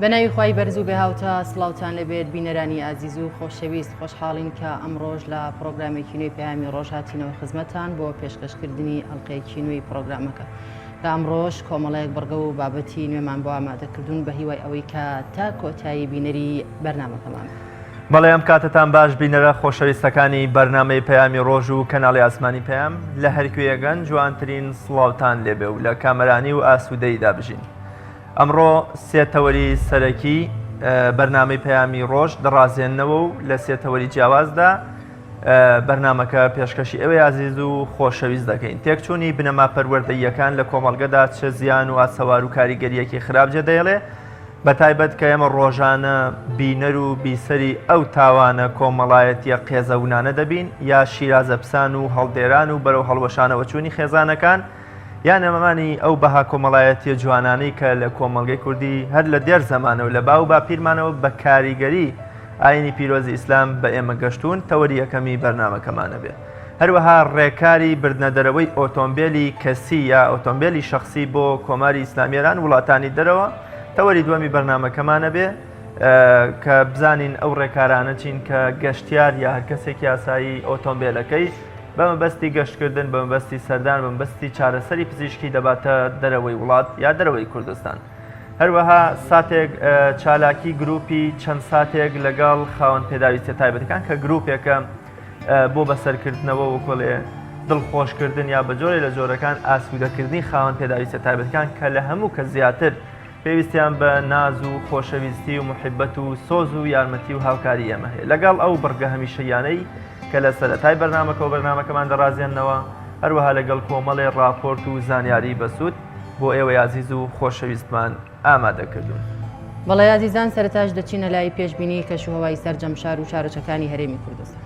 بەناوی خوای بەرز و بێهاوتا سڵاوتان لێبێت بینەرانی ئازیز و خۆشەویست خۆشحاڵین کە ئەمڕۆژ لە پڕۆگرامێکی نوێی پەیامی ڕۆژ هاتینەوە خزمەتان بۆ پێشکەشکردنی ئەڵلقەیەکی نوێی پڕۆگرامەکە کە ئەمڕۆش کۆمەڵێک بڕگە و بابەتی نوێمان بۆ ئامادەکردوون بە هیوای ئەوەی کە تا کۆتایی بینەری بەرنامەکەمان بن. بەڵێ ئەم کاتەتان باش بینەرە خۆشەویستەکانی بەرنامەی پەیامی ڕۆژ و کەناڵی ئاسمانی پەیام لە هەرکوێیەگەن جوانترین سڵاوتان لێبێ و لە کامەرانی و ئاسوودەیدا بژین. ئەمڕۆ سێ تەوەری سەرەکی بەرنامەی پەیامی ڕۆژ دەڕازێننەوە و لە سێ تەوەری جیاوازدا بەرنامەکە پێشکەشی ئێوەی ئازیز و خۆشەویست دەکەین. تێکچوونی بنەما پەروەردەییەکان لە کۆمەڵگەدا چ زیان و ئاسەوار و کاریگەرییەکی خراپ جێدەهێڵێ، بەتایبەت کە ئێمە ڕۆژانە بینەر و بیسەری ئەو تاوانە کۆمەڵایەتییە قێزەونانە دەبین یا شیرازەپسان و هەڵدێران و بەرەو هەڵوەشانەوەچوونی خێزانەکان یا نەمانی ئەو بەها کۆمەڵایەتییە جوانانەی کە لە کۆمەڵگەی کوردی هەر لە دێر زەمانەوە لە باو و باپیرمانەوە بە کاریگەری ئاینی پیرۆزی ئیسلام بە ئێمە گەشتوون تەوەری یەکەمی بەرنامەکەمانە بێ. هەروەها ڕێکاری بردنەدەرەوەی ئۆتۆمبێلی کەسی یا ئۆتۆمبێلی شەخسی بۆ کۆماری ئیسلامی ئێران وڵاتانی دەرەوە تەوەری دووەمی بەرنامەکەمانە بێ کە بزانین ئەو ڕێکارانە چین کە گەشتیار یا هەر کەسێکی یاسایی ئۆتۆمبێلەکەی بە مەبەستی گەشتکردن بە مەبەستی سەردان بە مەبەستی چارەسەری پزیشکی دەباتە دەرەوەی وڵات یا دەرەوەی کوردستان. هەروەها ساتێک چالاکی گروپی چەند ساتێک لەگەڵ خاوەن پێداویستە تایبەتەکان کە گروپێکە بۆ بەسەرکردنەوە وکۆڵێ دڵخۆشکردن یا بە جۆرێ لە جۆرەکان ئاسوودەکردنی خاوەن پێداویستە تایبەتەکان کە لە هەموو کە زیاتر پێویستیان بە ناز و خۆشەویستی و محیبەت و سۆز و یارمەتی و هاوکاری ئێمە هەیە لەگەڵ ئەو بڕگە هەمیشەیانەی کە لە سەرەتای بەرنامەکەەوە بەرنامەکەمان دەڕازێنەوە هەروەها لەگەڵ کۆمەڵێ ڕاپۆرت و زانیاری بەسوود بۆ ئێوەی ئازیز و خۆشەویستمان ئامادە کردوون. بەڵێ ئازیزان سەرەتاش دەچینە لای پێشبینی کەشوهەوای سەرجەم شار و شارۆچەکانی هەرێمی کوردستان.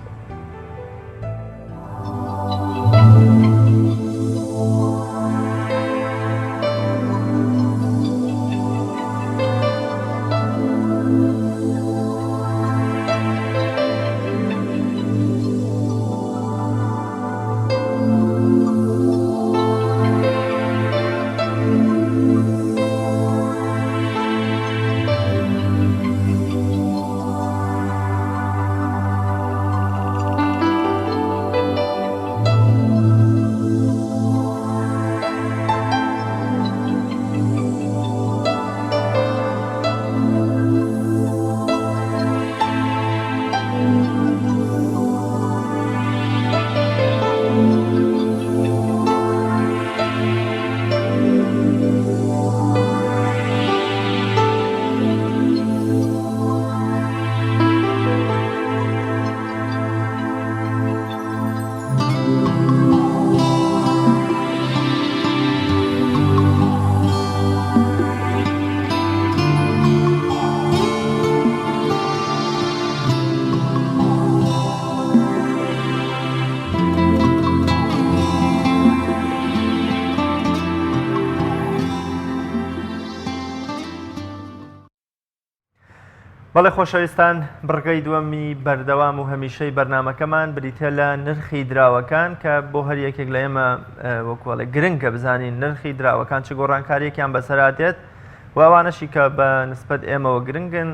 بەڵێ خۆشەویستان بڕگەی دووەمی بەردەوام و هەمیشەی بەرنمەکەمان بریتە لە نرخی دراوەکان کە بۆ هەر یەکێک لە ئێمە وەکوڵێ گرنگە بزانین نرخی دراوەکان چ گۆڕانکاریەکیان بەسەرا دێت و ئەوانەشی کە بە نسبەت ئێمەوە گرنگن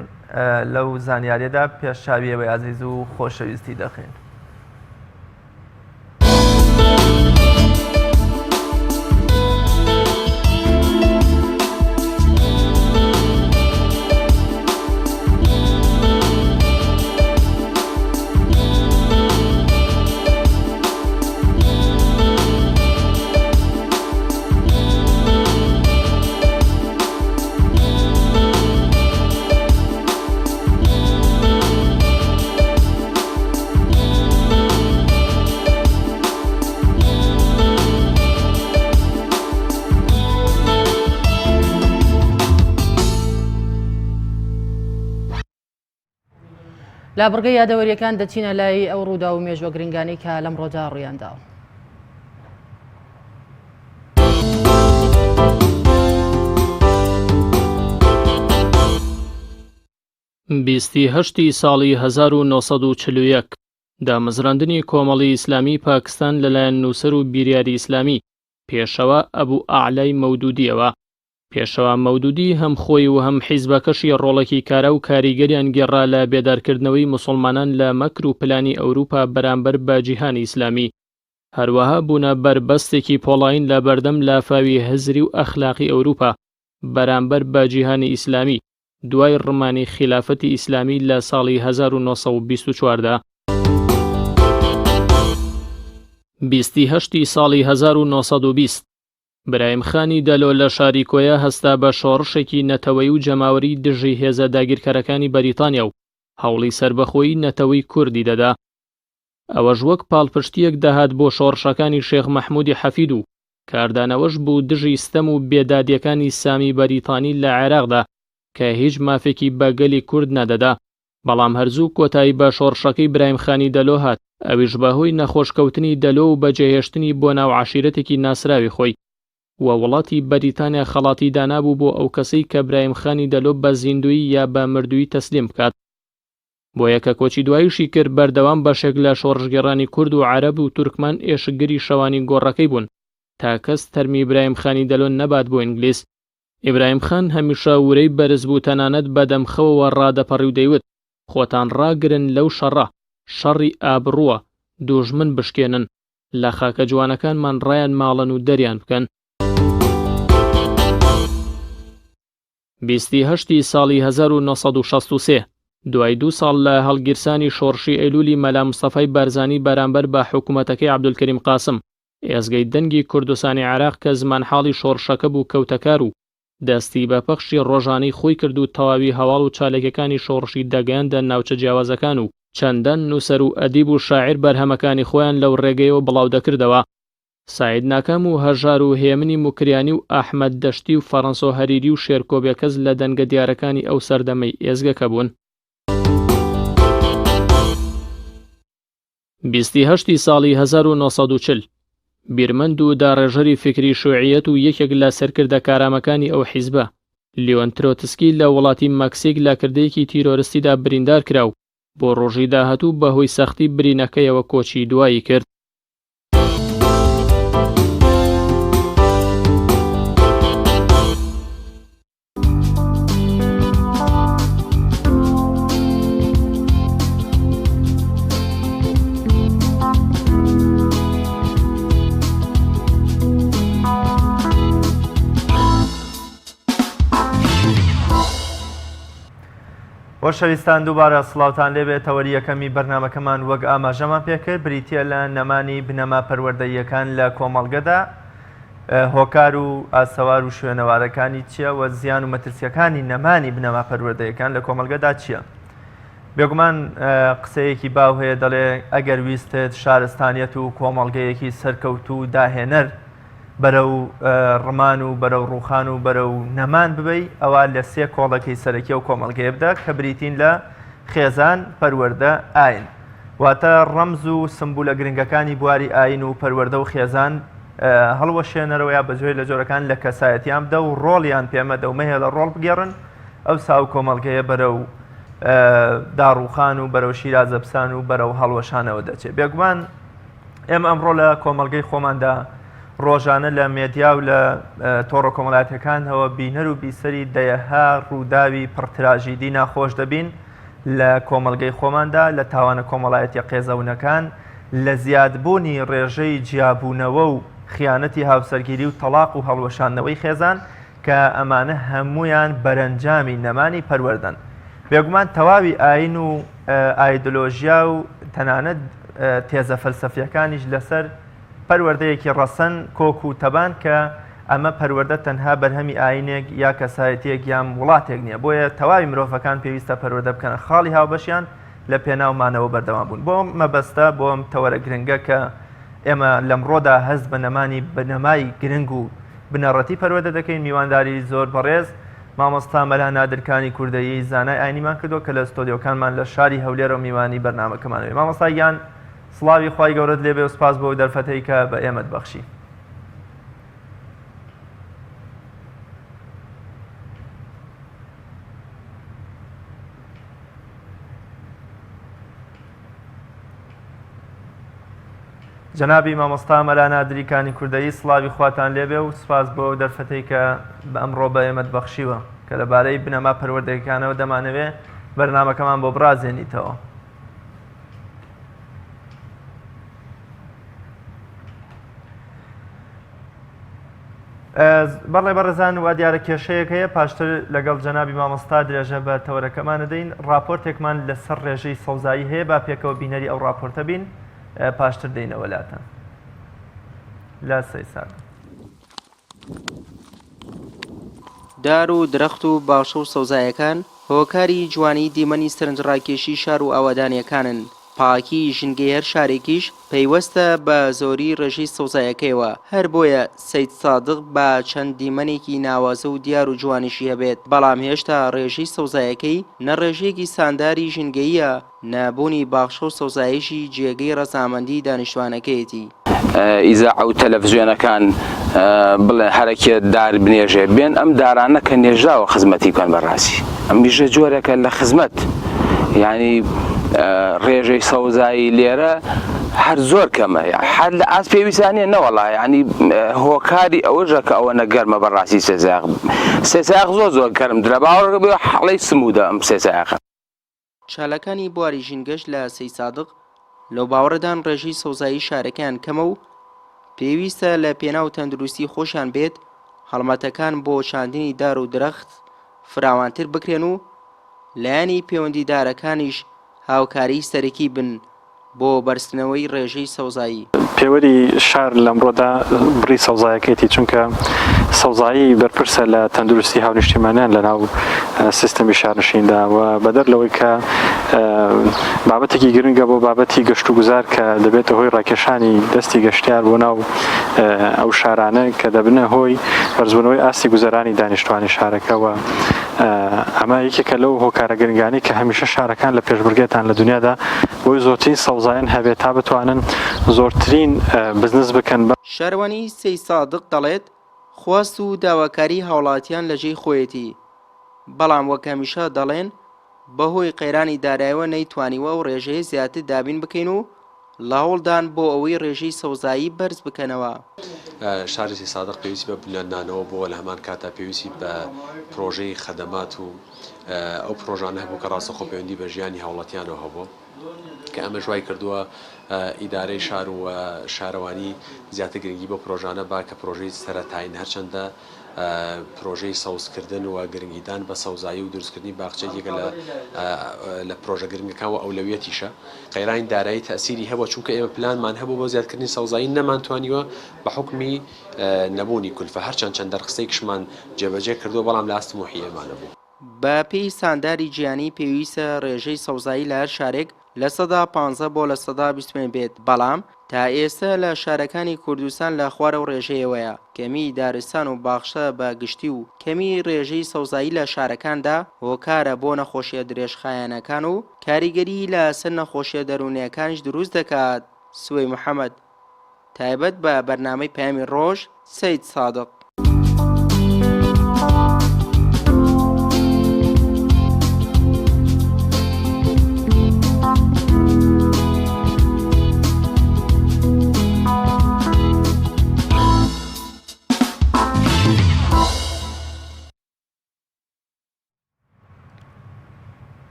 لەو زانیاریەدا پێش چاوی ئێوەی ئازیز و خۆشەویستی دەخەین. لە بڕگەی یادەوەریەکان دەچینە لای ئەو ڕووداو و مێژوە گرنگانەی کە لەمڕۆدا ڕوویانداوە. بیستی هەشتی ساڵی 1941 دامەزراندنی کۆمەڵی ئیسلامی پاکستان لەلایەن نووسەر و بیریاری ئیسلامی پێشەوا ئەبوو ئەعلای مەودودیەوە. پێشەوا مەودودی هەم خۆی و هەم حیزبەکەشی ڕۆڵێکی کارا و کاریگەریان گێڕا لە بێدارکردنەوەی موسوڵمانان لە مەکر و پلانی ئەوروپا بەرامبەر بە جیهانی ئیسلامی. هەروەها بوونە بەربەستێکی پۆڵایین لە بەردەم لافاوی هزری و ئەخلاقی ئەوروپا بەرامبەر بە جیهانی ئیسلامی دوای ڕمانی خیلافەتی ئیسلامی لە ساڵی 1924 دا. بیستی هەشتی ساڵی 1920 برایم خانی دەلۆ لە شاری کۆیە هەستا بە شۆڕشێکی نەتەوەیی و جەماوەری دژی هێزە داگیرکەرەکانی بەریتانیا و هەوڵی سەربەخۆیی نەتەوەی کوردی دەدا. ئەوەش وەک پاڵپشتییەک دەهات بۆ شۆڕشەکانی شێخ مەحمودی حەفید و کاردانەوەش بوو دژی ستەم و بێدادییەکانی سامی بەریتانی لە عێراقدا کە هیچ مافێکی بە گەلی کورد نەدەدا. بەڵام هەر زوو کۆتایی بە شۆڕشەکەی برایم خانی دەلۆ هات، ئەویش بە هۆی نەخۆش کەوتنی دەلۆ و بەجێهێشتنی بۆ ناو عەشیرەتێکی ناسراوی خۆی و وڵاتی بەریتانیا خەڵاتی دانابوو بۆ ئەو کەسەی کە برایم خانی دەلۆ بە زیندوویی یا بە مردوویی تەسلیم بکات. بۆیە کە کۆچی دواییشی کرد بەردەوام بەشێک لە شۆڕشگێڕانی کورد و عەرەب و تورکمان ئێشکگری شەوانی گۆڕەکەی بوون تا کەس تەرمی برایم خانی دەلۆ نەبات بۆ ئینگلیز. ئیبراهیم خان هەمیشە ورەی بەرز بوو تەنانەت بە دەم خەوەوە ڕادەپەڕی و دەیوت، خۆتان ڕاگرن لەو شەڕە، شەڕی ئابڕووە، دوژمن بشکێنن، لە خاکە جوانەکانمان ڕایان ماڵن و دەریان بکەن. بیستی هەشتی ساڵی 1963، دوای دوو ساڵ لە هەڵگیرسانی شۆڕشی ئەیلولی مەلا مستەفای بارزانی بەرامبەر بە حکومەتەکەی عەبدولکەریم قاسم، ئێزگەی دەنگی کوردستانی عێراق کە زمانحاڵی شۆڕشەکە بوو کەوتە کار و دەستی بە پەخشی ڕۆژانەی خۆی کرد و تەواوی هەواڵ و چاالکیەکانی شۆڕشی دەگەیاندە ناوچە جیاوازەکان و چەندان نووسەر و ئەدیب و شاعیر بەرهەمەکانی خۆیان لەو ڕێگەیەوە بڵاو دەکردەوە. سەعید ناکام و هەژار و هێمنی موکریانی و ئەحمەد دەشتی و فەڕەنسۆ هەریری و شێرکۆ بێکەس لە دەنگە دیارەکانی ئەو سەردەمەی ئێزگەکە بوون. بیستی هەشتی ساڵی 1940 بیرمەند و داڕێژەری فیکری شوعیەت و یەکێک لە سەرکردە کارامەکانی ئەو حیزبە، لیۆن ترۆتسکی لە وڵاتی مەکسیک لە کردەیەکی تیرۆرستیدا بریندار کرا و بۆ ڕۆژی داهاتوو بەهۆی سەختی برینەکەیەوە کۆچی دوایی کرد. خۆشەویستان دووبارە سڵاوتان لێبێت تەوەری یەکەمی بەرنامەکەمان وەک ئاماژەمان پێکرد بریتە لە نەمانی بنەما پەروەردەییەکان لە کۆمەڵگەدا هۆکار و ئاسەوار و شوێنەوارەکانی چییە و زیان و مەترسیەکانی نەمانی بنەما پەروەردەیەکان لە کۆمەڵگەدا چییە؟ بێگومان قسەیەکی باو هەیە دەڵێ ئەگەر ویستت شارستانیەت و کۆمەڵگەیەکی سەرکەوتوو و داهێنەر بەرەو ڕمان و بەرەو ڕوخان و بەرەو نەمان ببەی ئەوا لە سێ کۆڵەکەی سەرەکی ئەو کۆمەڵگەیە بدە کە بریتین لە خێزان، پەروەردە، ئاین. واتە ڕەمز و سمبولە گرنگەکانی بواری ئاین و پەروەردە و خێزان هەڵوەشێنەرەوە یا بە جۆرێک لە جۆرەکان لە کەسایەتیان بدە و ڕۆڵیان پێمەدە و مەهێڵە ڕۆڵ بگێڕن ئەوسا ئەو کۆمەڵگەیە بەرەو داڕوخان و بەرەو شیرازەپسان و بەرەو هەڵوەشانەوە دەچێت. بێگومان ئێمە ئەمڕۆ لە کۆمەڵگەی خۆماندا ڕۆژانە لە مێدیا و لە تۆڕە کۆمەڵایەتیەکانەوە بینەر و بیسەری دەیەها ڕووداوی پڕتراژیدی ناخۆش دەبین لە کۆمەڵگەی خۆماندا، لە تاوانە کۆمەڵایەتیە قێزەونەکان، لە زیادبوونی ڕێژەی جیابوونەوە و خیانەتی هاوسەرگیری و تەڵاق و هەڵوەشاندنەوەی خێزان کە ئەمانە هەموویان بەرەنجامی نەمانی پەروەردەن. بێگومان تەواوی ئاین و ئایدۆلۆژیا و تەنانەت تێزە فەلسەفیەکانیش لەسەر پەروەردەیەکی ڕەسەن کۆک و تەبان کە ئەمە پەروەردە تەنها بەرهەمی ئاینێک یا کەسایەتیەک یان وڵاتێک نیە بۆیە تەواوی مرۆڤەکان پێویستە پەروەردە بکەنە خاڵی هاوبەشیان لە پێناو مانەوە بەردەوام بوون بۆ مەبەستە بۆ ئەم تەوەرە گرنگە کە ئێمە لەمڕۆدا هەست بە نەمانی بنەمای گرنگ و بنەڕەتی پەروەردە دەکەین میوانداری زۆر بەڕێز مامۆستا مەلا نادر کانی کوردەیی زانای ئاینیمان کردووە کە لە ستۆدیۆکانمان لە شاری هەولێرەوە میوانی بەرنامەکەمان بێ مامۆستا گیان سڵاوی خوای گەورەت لێبێ و سپاس بۆ دەرفەتەی کە بە ئێمەت بەخشی. جەنابی مامۆستا مەلا نادری کانی کوردەیی سڵاوی خواتان لێبێ و سوپاس بۆ ئەو دەرفەتەی کە بە ئەمڕۆ بە ئێمەت بەخشیوە کە لەبارەی بنەما پەروەردەیەکانەوە دەمانەوێ بەرنامەکەمان بۆ بڕازێنیتەوە. بەڵێ بەڕێزان وا دیارە کێشەیەک هەیە پاشتر لەگەڵ جەنابی مامۆستا درێژە بە تەوەرەکەمان دەدەین ڕاپۆرتێکمان لەسەر ڕێژەی سەوزایی هەیە با پێکەوە بینەری ئەو ڕاپۆرتە بین پاشتر دێینەوە لاتان لە سەیساد. دار و درەخت و باخچە و سەوزایەکان هۆکاری جوانیی دیمەنی سەرنجڕاکێشی شار و ئاوەدانییەکانن، پاکیی ژینگەی هەر شارێکیش پەیوەستە بە زۆریی ڕێژەی سەوزایەکەیەوە، هەر بۆیە سەیدسادق با چەند دیمەنێکی ناوازە و دیار و جوانیشی هەبێت، بەڵام هێشتا ڕێژەی سەوزایەکەی نە ڕێژەیەکی ستانداری ژینگەییە، نەبوونی باخچە و سەوزاییشی جێگەی ڕەزامەندیی دانیشتوانەکەیەتی. ئیزاعە و تەلەفزیۆنەکان بڵێن هەرەکێ دار بنێژێ بێن ئەم دارانە کە نێژراوە خزمەتی بکەن بەڕاستی ئەمیشە جۆرێکە لە خزمەت یعنی ڕێژەی سەوزایی لێرە هەر زۆر کەمە هەر لە ئاست پێویستانە نەوەڵا ینی هۆکاری ئەوەژە کە ئەوە نەگەرمە بەڕاستی سێزاق سێزاق زۆر زۆر گەرم درە باوەڕ بێ حڵی سمودە ئەم سێزاقە چالاکانی بواری ژینگەش لە سەیدسادق لەو باوەڕەدان ڕێژەی سەوزایی شارەکەیان کەمە و پێویستە لە پێناو تەندروستی خۆشیان بێت هەڵمەتەکان بۆ چاندنی دار و درەخت فراوانتر بکرێن و لایەنی پەیوەندیدارەکانیش هاوکاری سەرەکی بن بۆ بەرزکردنەوەی ڕێژەی سەوزایی. پێوەری شار لەمڕۆدا بڕی سەوزایەکەیەتی، چونکە سەوزایی بەرپرسە لە تەندروستی هاونیشتیمانیان لەناو سیستەمی شارنشیندا و بەدەر لەوەی کە بابەتێکی گرنگە بۆ بابەتی گەشتوگوزار کە دەبێتە هۆی ڕاکێشانی دەستی گەشتیار بۆ ناو ئەو شارانە کە دەبنە هۆی بەرزبوونەوەی ئاستی گوزەرانی دانیشتوانی شارەکە و ئەمە یەکێکە لەو هۆکارە گرنگانەی کە هەمیشە شارەکان لە پێشبڕکێتان لە دنیادا بۆی زۆرترین سەوزایان هەبێت تا بتوانن زۆرترین بزنس بکەن بە. شارەوانیی سەیدسادق دەڵێت، خواست و داواکاریی هاوڵاتیان لە جێی خۆیەتی، بەڵام وەک هەمیشە دەڵێن بەهۆی قەیرانی دارایەوە نەیتوانیوە ئەو ڕێژەیە زیاتر دابین بکەین و لە هەوڵدان بۆ ئەوەی ڕێژەی سەوزایی بەرز بکەنەوە. شاری سەیدسادق پێویستی بە بنیادنانەوە بووە، لە هەمان کاتدا پێویستی بە پرۆژەی خەدەمات و ئەو پرۆژانە هەبوو کە ڕاستەخۆ پەیوەندی بە ژیانی هاوڵاتیانەوە هەبوو کە ئەمەش وای کردووە ئیدارەی شار و شارەوانی زیاتر گرنگی بەو پرۆژانە با کە پرۆژەی سەرەتایین هەرچەندە پرۆژەی سەوزکردن و گرنگیدان بە سەوزایی و دروستکردنی باخچە یەکێکە لە لە پرۆژە گرنگەکان و ئەولەویەتیشە. قەیرانی دارایی تەئسیری هەبووە چونکە ئێمە پلانمان هەبوو بۆ زیادکردنی سەوزایی نەمانتوانیوە بە حوکمی نەبوونی کولفە هەرچەند چەند دەرخستەیکشمان جێبەجێ کردووە بەڵام لە ئاست تموحی ئێمە نەبوو. بە پێی ستانداری جیهانی پێویستە ڕێژەی سەوزایی لە هەر شارێک 15% بۆ 25% بێت، بەڵام تا ئێستە لە شارەکانی کوردستان لە خوار ئەو ڕێژەیەوەیە. کەمیی دارستان و باخچە بە گشتی و کەمیی ڕێژەی سەوزایی لە شارەکاندا هۆکارە بۆ نەخۆشییە درێژخایەنەکان و کاریگەریی لە سەر نەخۆشییە دەروونییەکانیش دروست دەکات. سوەی محەمەد. تایبەت بە بەرنامەی پەیامی ڕۆژ، سەید سادق.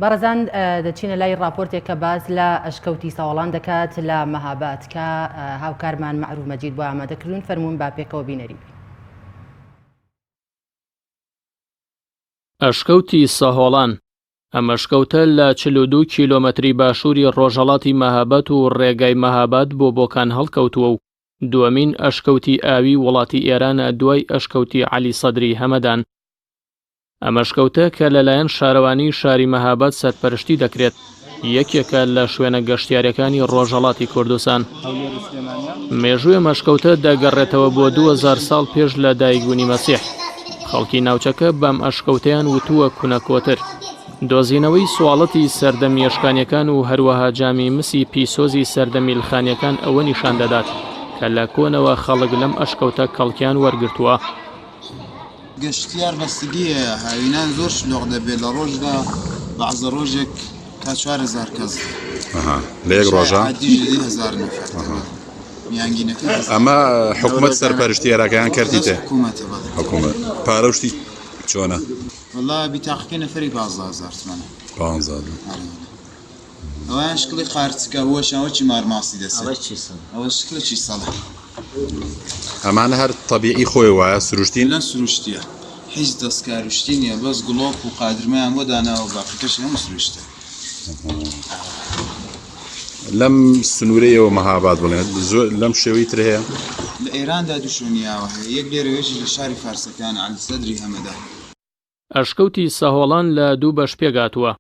بەڕێزان دەچینە لای ڕاپۆرتێک کە باس لە ئەشکەوتی ساوەڵان دەکات لە مەهاباد کە هاوکارمان مەعروف مەجید بۆ ئامادەکردوون فەرموون با پێکەوە بینەری بین. ئەشکەوتی سەهۆڵان، ئەم ئەشکەوتە لە 42 کیلۆمەتری باشووری ڕۆژهەڵاتی مەهاباد و ڕێگای مەهاباد بۆ بۆکان هەڵکەوتووە و دووەمین ئەشکەوتی ئاوی وڵاتی ئێرانە دوای ئەشکەوتی عەلی سەدری هەمەدان. ئەم ئەشکەوتە کە لەلایەن شارەوانیی شاری مەهاباد سەرپەرشتی دەکرێت، یەکێکە لە شوێنە گەشتیارییەکانی ڕۆژهەڵاتی کوردستان. مێژووی ئەم ئەشکەوتە دەگەڕێتەوە بۆ 2000 ساڵ پێش لە دایکبوونی مەسیح. خەڵکی ناوچەکە بەم ئەشکەوتەیان وتووە کونە کۆتر. دۆزینەوەی سواڵەتی سەردەمی ئەشکانیەکان و هەروەها جامی مسی پیسۆزی سەردەمی ئیلخانیەکان ئەوە نیشان دەدات کە لە کۆنەوە خەڵک لەم ئەشکەوتە کەڵکیان وەرگرتووە. گەشتیار بەستگی هەیە، هاوینان زۆر شلۆق دەبێت، لە ڕۆژدا بەعزە ڕۆژێک تا 4000 کەس. ئەها لە یەک ڕۆژا؟ عادیش لە 1000 نەفەر دەبێت. میانگینەکە هەزار. ئەمە حکومەت سەرپەرشتی ئێراکەیان کەرتی دەست تێ؟ حکومەتە بەڵێ. حکومەت. پارە و شتی چۆنە؟ وەڵا بیتاقەکەی نەفەری 15000 تمەنە. 15000. ئەرێ وەڵا. ئەوەیان شکڵی قارچکە هوەشیان وەکی مارماسی دەچێ. ئەوە شکڵی کیسەڵە. ئەمانە هەر تەبیعی خۆی وایە سروشتین؟ کلەن سروشتیە هیچ دەستکار و شتی نیە بەس گڵۆپ و قادرمەیان بۆ داناوە باقیکەشی هەموو سروشتە. لەم سنوورەی ئێوە مەهاباد بڵێن زۆر لەم شێوەی تر هەیە؟ لە ئێراندا دوو شوێنی ئاوا هەیە یەک لێرە یەکیش لە شاری فارسەکان عەلی سەدری هەمەدان. ئەشکەوتی سەهۆڵان لە دوو بەش پێکهاتووە،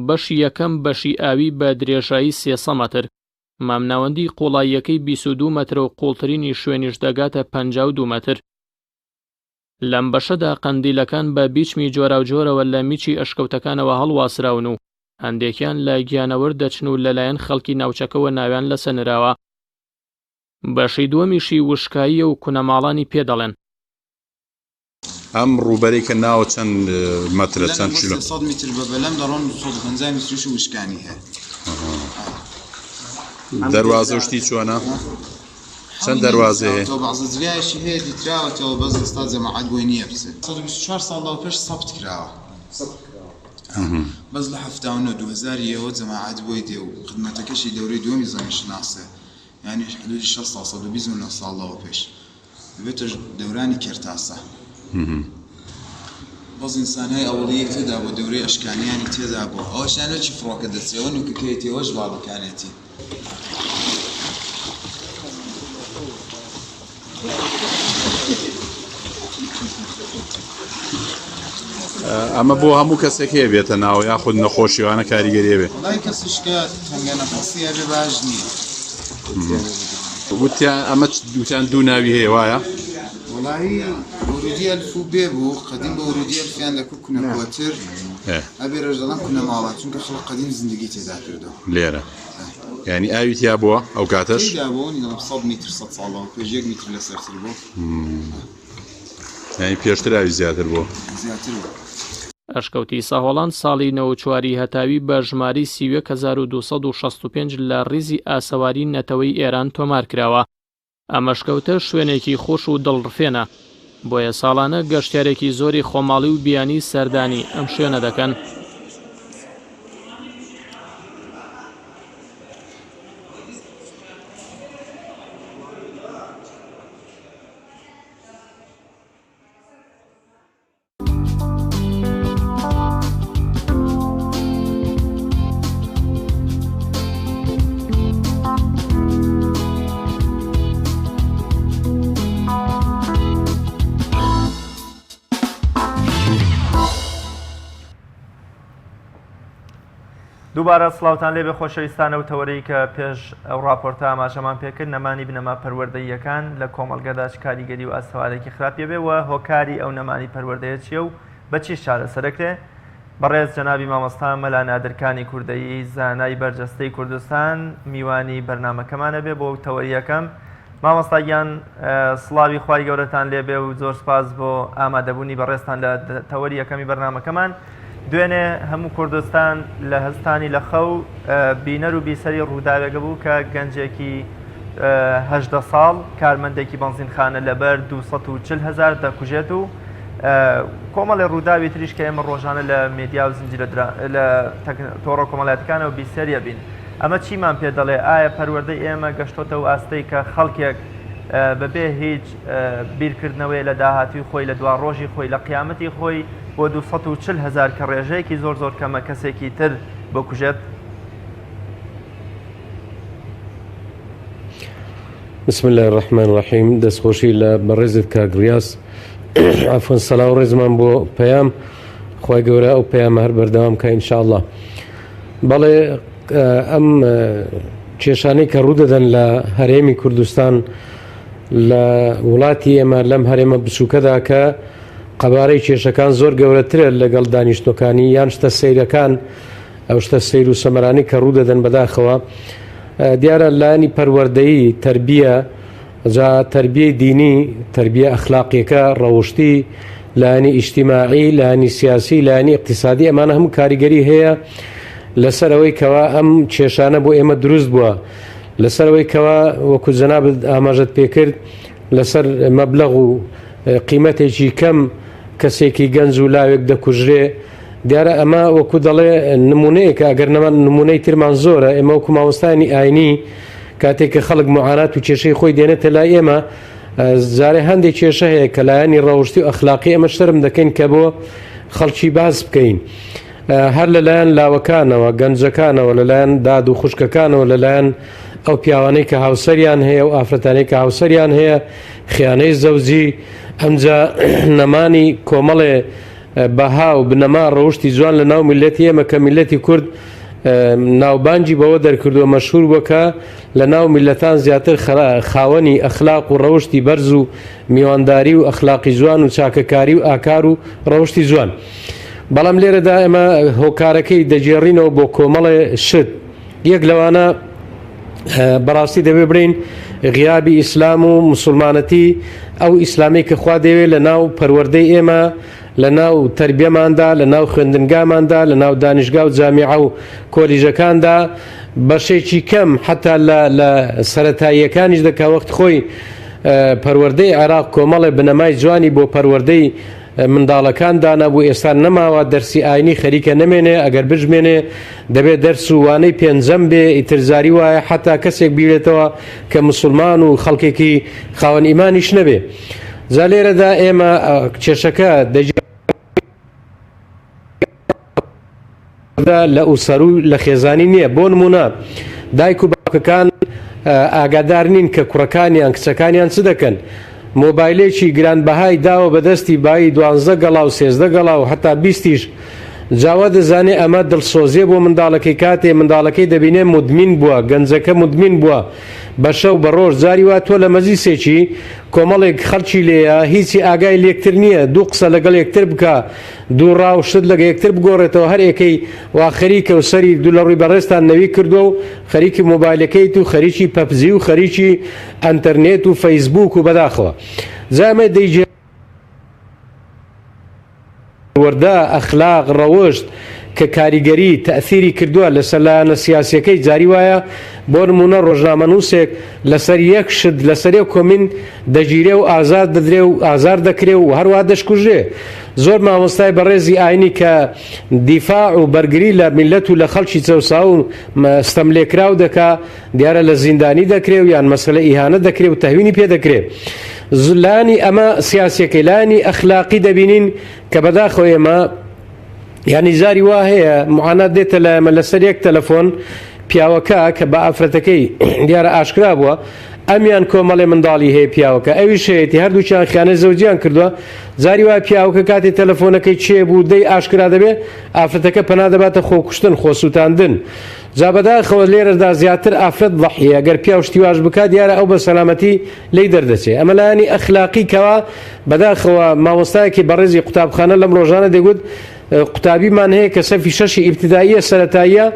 بەشی یەکەم بەشی ئاوی بە درێژایی 300 مەتر، مامناوەندی قوڵاییەکەی 22 مەترە و قوڵترینی شوێنیش دەگاتە 52 مەتر. لەم بەشەدا قەندیلەکان بە بیچمی جۆراوجۆرەوە لە میچی ئەشکەوتەکانەوە هەڵواسراون و هەندێکیان لە گیانەوەر دەچن و لەلایەن خەڵکی ناوچەکەوە ناویان لەسەر نراوە. بەشی دووەمیشی وشکاییە و کونەماڵانی پێ دەڵێن. ئەم ڕووبەرەی کە ناوە چەند مەترە چەند کیلۆ؟ 300 میتر بە بەلەم دەڕۆن 250 میتریش وشکانی هەیە. دەروازە و شتی چۆنە؟ چەند دەروازەی هەیە؟ بەعزە جریایەکی هەیە دیتراوەتەوە بەس ئێستا جەماعەت بۆی نییە بچێت. 124 ساڵ لەوە پێش سەبت کراوە. بەس لە 79 2000 یەوە جەماعەت بۆی دێ و خدمەتەکەشی دەورەی دووەمی زەمینشناسە یانی حدودی 60 ساڵ 129 ساڵ لەوە پێش. دەبێتە دەورانی کێرتاسە. بەس ئینسانهای ئەوەڵیی تێدا بووە، دەورەی ئەشکانیانی تێدا بووە. ئەوەشیان وەکی فڕۆکە دەچێ، ئەوە نوکەکەیەتی، ئەوەش باڵەکانێتی. ئەمە بۆ هەموو کەسێک هەیە بێتە ناوە یاخود نەخۆشیوانە کاریگەری هەبێ؟ وەڵای کەسیش کە تەنگە نەفەسی هەبێ باش نییە. وتیان ئەمە وتیان دوو ناوی هەیە وایە؟ وەڵایی ورودی ئەلف و بێ بوو قەدیم بە ورودی ئەلفیان دەکوت کونە کۆتر ئەبێ رێش دەڵێن کونە ماڵان چونکە خەڵک قەدیم زندگی تێدا کردووە. لێرە یانی ئاوی تیا بووە ئەو کاتەش؟ تێدا بووە دەڵێم سەد میتر سەد ساڵ لەوە پێش یەک میتر لەسەرتر بوو. یانی پێشتر ئاوی زیاتر بووە؟ زیاتر بوو. ئەشکەوتی سەهۆڵان ساڵی 94 ی هەتاوی بە ژمارەی 31265 لە ڕیزی ئاسەواری نەتەوەی ئێران تۆمار کراوە. ئەم ئەشکەوتە شوێنێکی خۆش و دڵڕفێنە، بۆیە ساڵانە گەشتیارێکی زۆری خۆماڵی و بیانی سەردانی ئەم شوێنە دەکەن. دووبارە سڵاوتان لێبێ خۆشەویستانە و تەوەرەی کە پێش ئەو ڕاپۆرتە ئاماژەمان پێکرد نەمانی بنەما پەروەردەییەکان لە کۆمەڵگەدا چ کاریگەری و ئاسەوارێکی خراپی هەبێ و هۆکاری ئەو نەمانی پەروەردەیە چییە و بە چیش چارەسەرەکرێ بەڕێز جەنابی مامۆستا مەلا نادر کانی کوردەیی زانای بەرجەستەی کوردستان میوانی بەرنامەکەمانە بێ بۆ تەوەری یەکەم مامۆستا گیان سڵاوی خوای گەورەتان لێبێ و زۆر سپاس بۆ ئامادەبوونی بەڕێزتان لە تەوەری یەکەمی بەرنامەکەمان دوێنێ هەموو کوردستان لە هەستانی لە خەو بینەر و بیسەری ڕووداوێکە بوو کە گەنجێکی هەژدە ساڵ کارمەندێکی بەنزینخانە لەبەر 240 هزار دەکوژێت و کۆمەڵی ڕووداوی تریش کە ئێمە ڕۆژانە لە مێدیا و زنجیرە لە تۆڕە کۆمەڵایەتەکانەوە بیسەریە بین ئەمە چیمان پێ دەڵێ ئایا پەروەردەی ئێمە گەشتۆتە و ئاستەی کە خەڵکێک بەبێ هیچ بیرکردنەوەی لە داهاتوی خۆی لە دوا ڕۆژی خۆی لە قیامەتی خۆی بۆ 240 هزار کە ڕێژەیەکی زۆر زۆر کەمە کەسێکی تر بکوژێت؟ بسم اللە الرحمن الرحیم دەستخۆشی لە بەڕێزت کاک ڕیاز عفوا سەلاو ڕێزمان بۆ پەیام خوای گەورە ئەو پەیامە هەر بەردەوام کە ئینشاءاللە بەڵێ ئەم کێشانەی کە ڕوودەدەن لە هەرێمی کوردستان لە وڵاتی ئێمە لەم هەرێمە بچووکەدا کە قەبارەی کێشەکان زۆر گەورەترە لەگەڵ دانیشتوەکانی یان شتە سەیرەکان ئەو شتە سەیر و سەمەرانەی کە ڕوودەدەن بەداخەوە دیارە لایەنی پەروەردەیی تەربیە جا تەربیەی دینی تەربیە ئەخلاقیەکە ڕەوشتی لایەنی ئیجتیماعی لایەنی سیاسی لایەنی اقتصادی ئەمانە هەموو کاریگەری هەیە. لەسەر ئەوەی کەوا ئەم کێشانە بۆ ئێمە دروست بووە لەسەر ئەوەی کەوا وەکو جەنابت ئاماژەت پێکرد لەسەر مەبلەغ و قیمەتێکی کەم کەسێکی گەنج و لاوێک دەکوژرێ دیارە ئەمە وەکو دەڵێ نمونەیەکە ئەگەر نەمان نمونەی ترمان زۆرە ئێمە وەکو مامۆستایانی ئاینی کاتێک کە خەڵک معانات و کێشەی خۆی دێنێتە لای ئێمە جارێ هەندێک کێشە هەیە کە لایەنی ڕەوشتی و ئەخلاقی ئەمە شەرم دەکەین کە بۆ خەڵکی باس بکەین هەر لەلایەن لاوەکانەوە گەنجەکانەوە لەلایەن داد و خوشکەکانەوە لەلایەن ئەو پیاوانەی کە هاوسەریان هەیە و ئافرەتانەی کە هاوسەریان هەیە خیانەی زەوجی ئەمجا نەمانی کۆمەڵێ بەها و بنەما ڕەوشتی جوان لە ناو میللەتی ئێمە کە میللەتی کورد ناوبانگی بەوە دەرکردووە مەشهور بووە کە لە ناو میللەتان زیاتر خاوەنی ئەخلاق و ڕەوشتی بەرز و میوانداری و ئەخلاقی جوان و چاکەکاری و ئاکار و ڕەوشتی جوان بەڵام لێرەدا ئێمە هۆکارەکەی دەگێڕینەوە بۆ کۆمەڵێ شت یەک لەوانە بەڕاستی دەبێ بڵین غیابی ئیسلام و مسلمانەتی ئەو ئیسلامی کە خوا دەوێت لە ناو پەروەردەی ئێمە لە ناو تربیەماندا لە ناو خوێندنگاماندا لە ناو دانیشگا و جامیعە و کۆلیژەکاندا بەشێکی کەم حتا لە لە سەتاییەکانیش دەکا وەخت خۆی پەروەردەی عێراق کۆمەڵێ بنەمای جوانی بۆ پەروەردەی منداڵەکان دانابوو ئێستا نەماوە دەرسی ئاینی خەریکە نەمێنێ ئەگەر بشمێنێ دەبێ دەرس و وانەی پێنجەم بێ ئیتر جاری وایە حەتا کەسێک بیرێتەوە کە مسوڵمان و خەڵکێکی خاوەن ئیمانیش نەبێ جا لێرەدا ئێمە کێشەکە دەگێ لە ئوسەرو لە خێزانی نییە بۆ نمونە دایک و باوکەکان ئاگادار نین کە کوڕەکانیان کچەکانیان چ دەکەن مۆبایلێکی گرانبەهای داوە بەدەستی بایی دوانزە گەڵا و سێزدە گەڵا و هەتا بیستیش جا وا دەزانێ ئەمە دڵسۆزیە بۆ منداڵەکەی کاتێ منداڵەکەی دەبینێ مودمین بووە گەنجەکە مودمین بووە بە شەو بە ڕۆژ جاری وا تۆ لە مەجلیسێکی کۆمەڵێک خەڵکی لێیە هیچی ئاگای لێکتر نییە دوو قسە لەگەڵ یەکتر بکا دوو ڕا و شت لەگە یەکتر بگۆڕێتەوە هەر ئێکەی وا خەریکە و سەری دوو لە ڕووی بەڕێزتان نەوی کردووە و خەریکی مۆبایلەکەیت و خەریکی پەپجی و خەریکی ئەنتەرنێت و فەیسبووک و بەداخەوە جا ئەمە دەیگێ پەروەردە، ئەخلاق، ڕەوشت، کە کاریگەری، تەئسیری، کردووە لەسەر لایەنە سیاسیەکەی جاری وایە بۆ نموونە ڕۆژنامەنووسێک لەسەر یەک شت لەسەر یەک کۆمین دەگیرێ و ئازار دەدرێ و ئازار دەکرێ و هەروەها دەشکوژرێ زۆر مامۆستای بەڕێزی ئاینی کە دیفاع و بەرگری لە میللەت و لە خەڵکی چەوساو و ستەملێکراو دەکا دیارە لە زیندانی دەکرێ و یان مەسەلە ئیهانە دەکرێ و تەهوینی پێ دەکرێ. لایەنی ئەمە سیاسیەکەی لایەنی ئەخلاقی دەبینین کە بەداخەوە ئێمە یانی جاری وا هەیە معانات دێتە لای ئێمە لەسەر یەک تەلەفۆن پیاوەکە کە بە ئافرەتەکەی دیارە ئاشکرا بووە ئەمیان کۆمەڵێ منداڵی هەیە پیاوەکە ئەویش هەیەتی هەردووکیان خیانەی زەوجیان کردووە جاری وایە پیاوەکە کاتێ تەلەفۆنەکەی چێ بوو دەی ئاشکرا دەبێ ئافرەتەکە پەنا دەباتە خۆکوشتن خۆسووتاندن جا بەداخەوە لێرەدا زیاتر ئافرەت ضەحیە گەر پیاو شتی واش بکات دیارە ئەو بە سەلامەتی لێی دەردەچێ ئەمە لایەنی ئەخلاقی کەوا بەداخەوە مامۆستایەکی بەڕێزی قوتابخانە لەم ڕۆژانە دەگوت قوتابیمان هەیە کە سەفی شەشی ئیبتداییە سەرەتاییە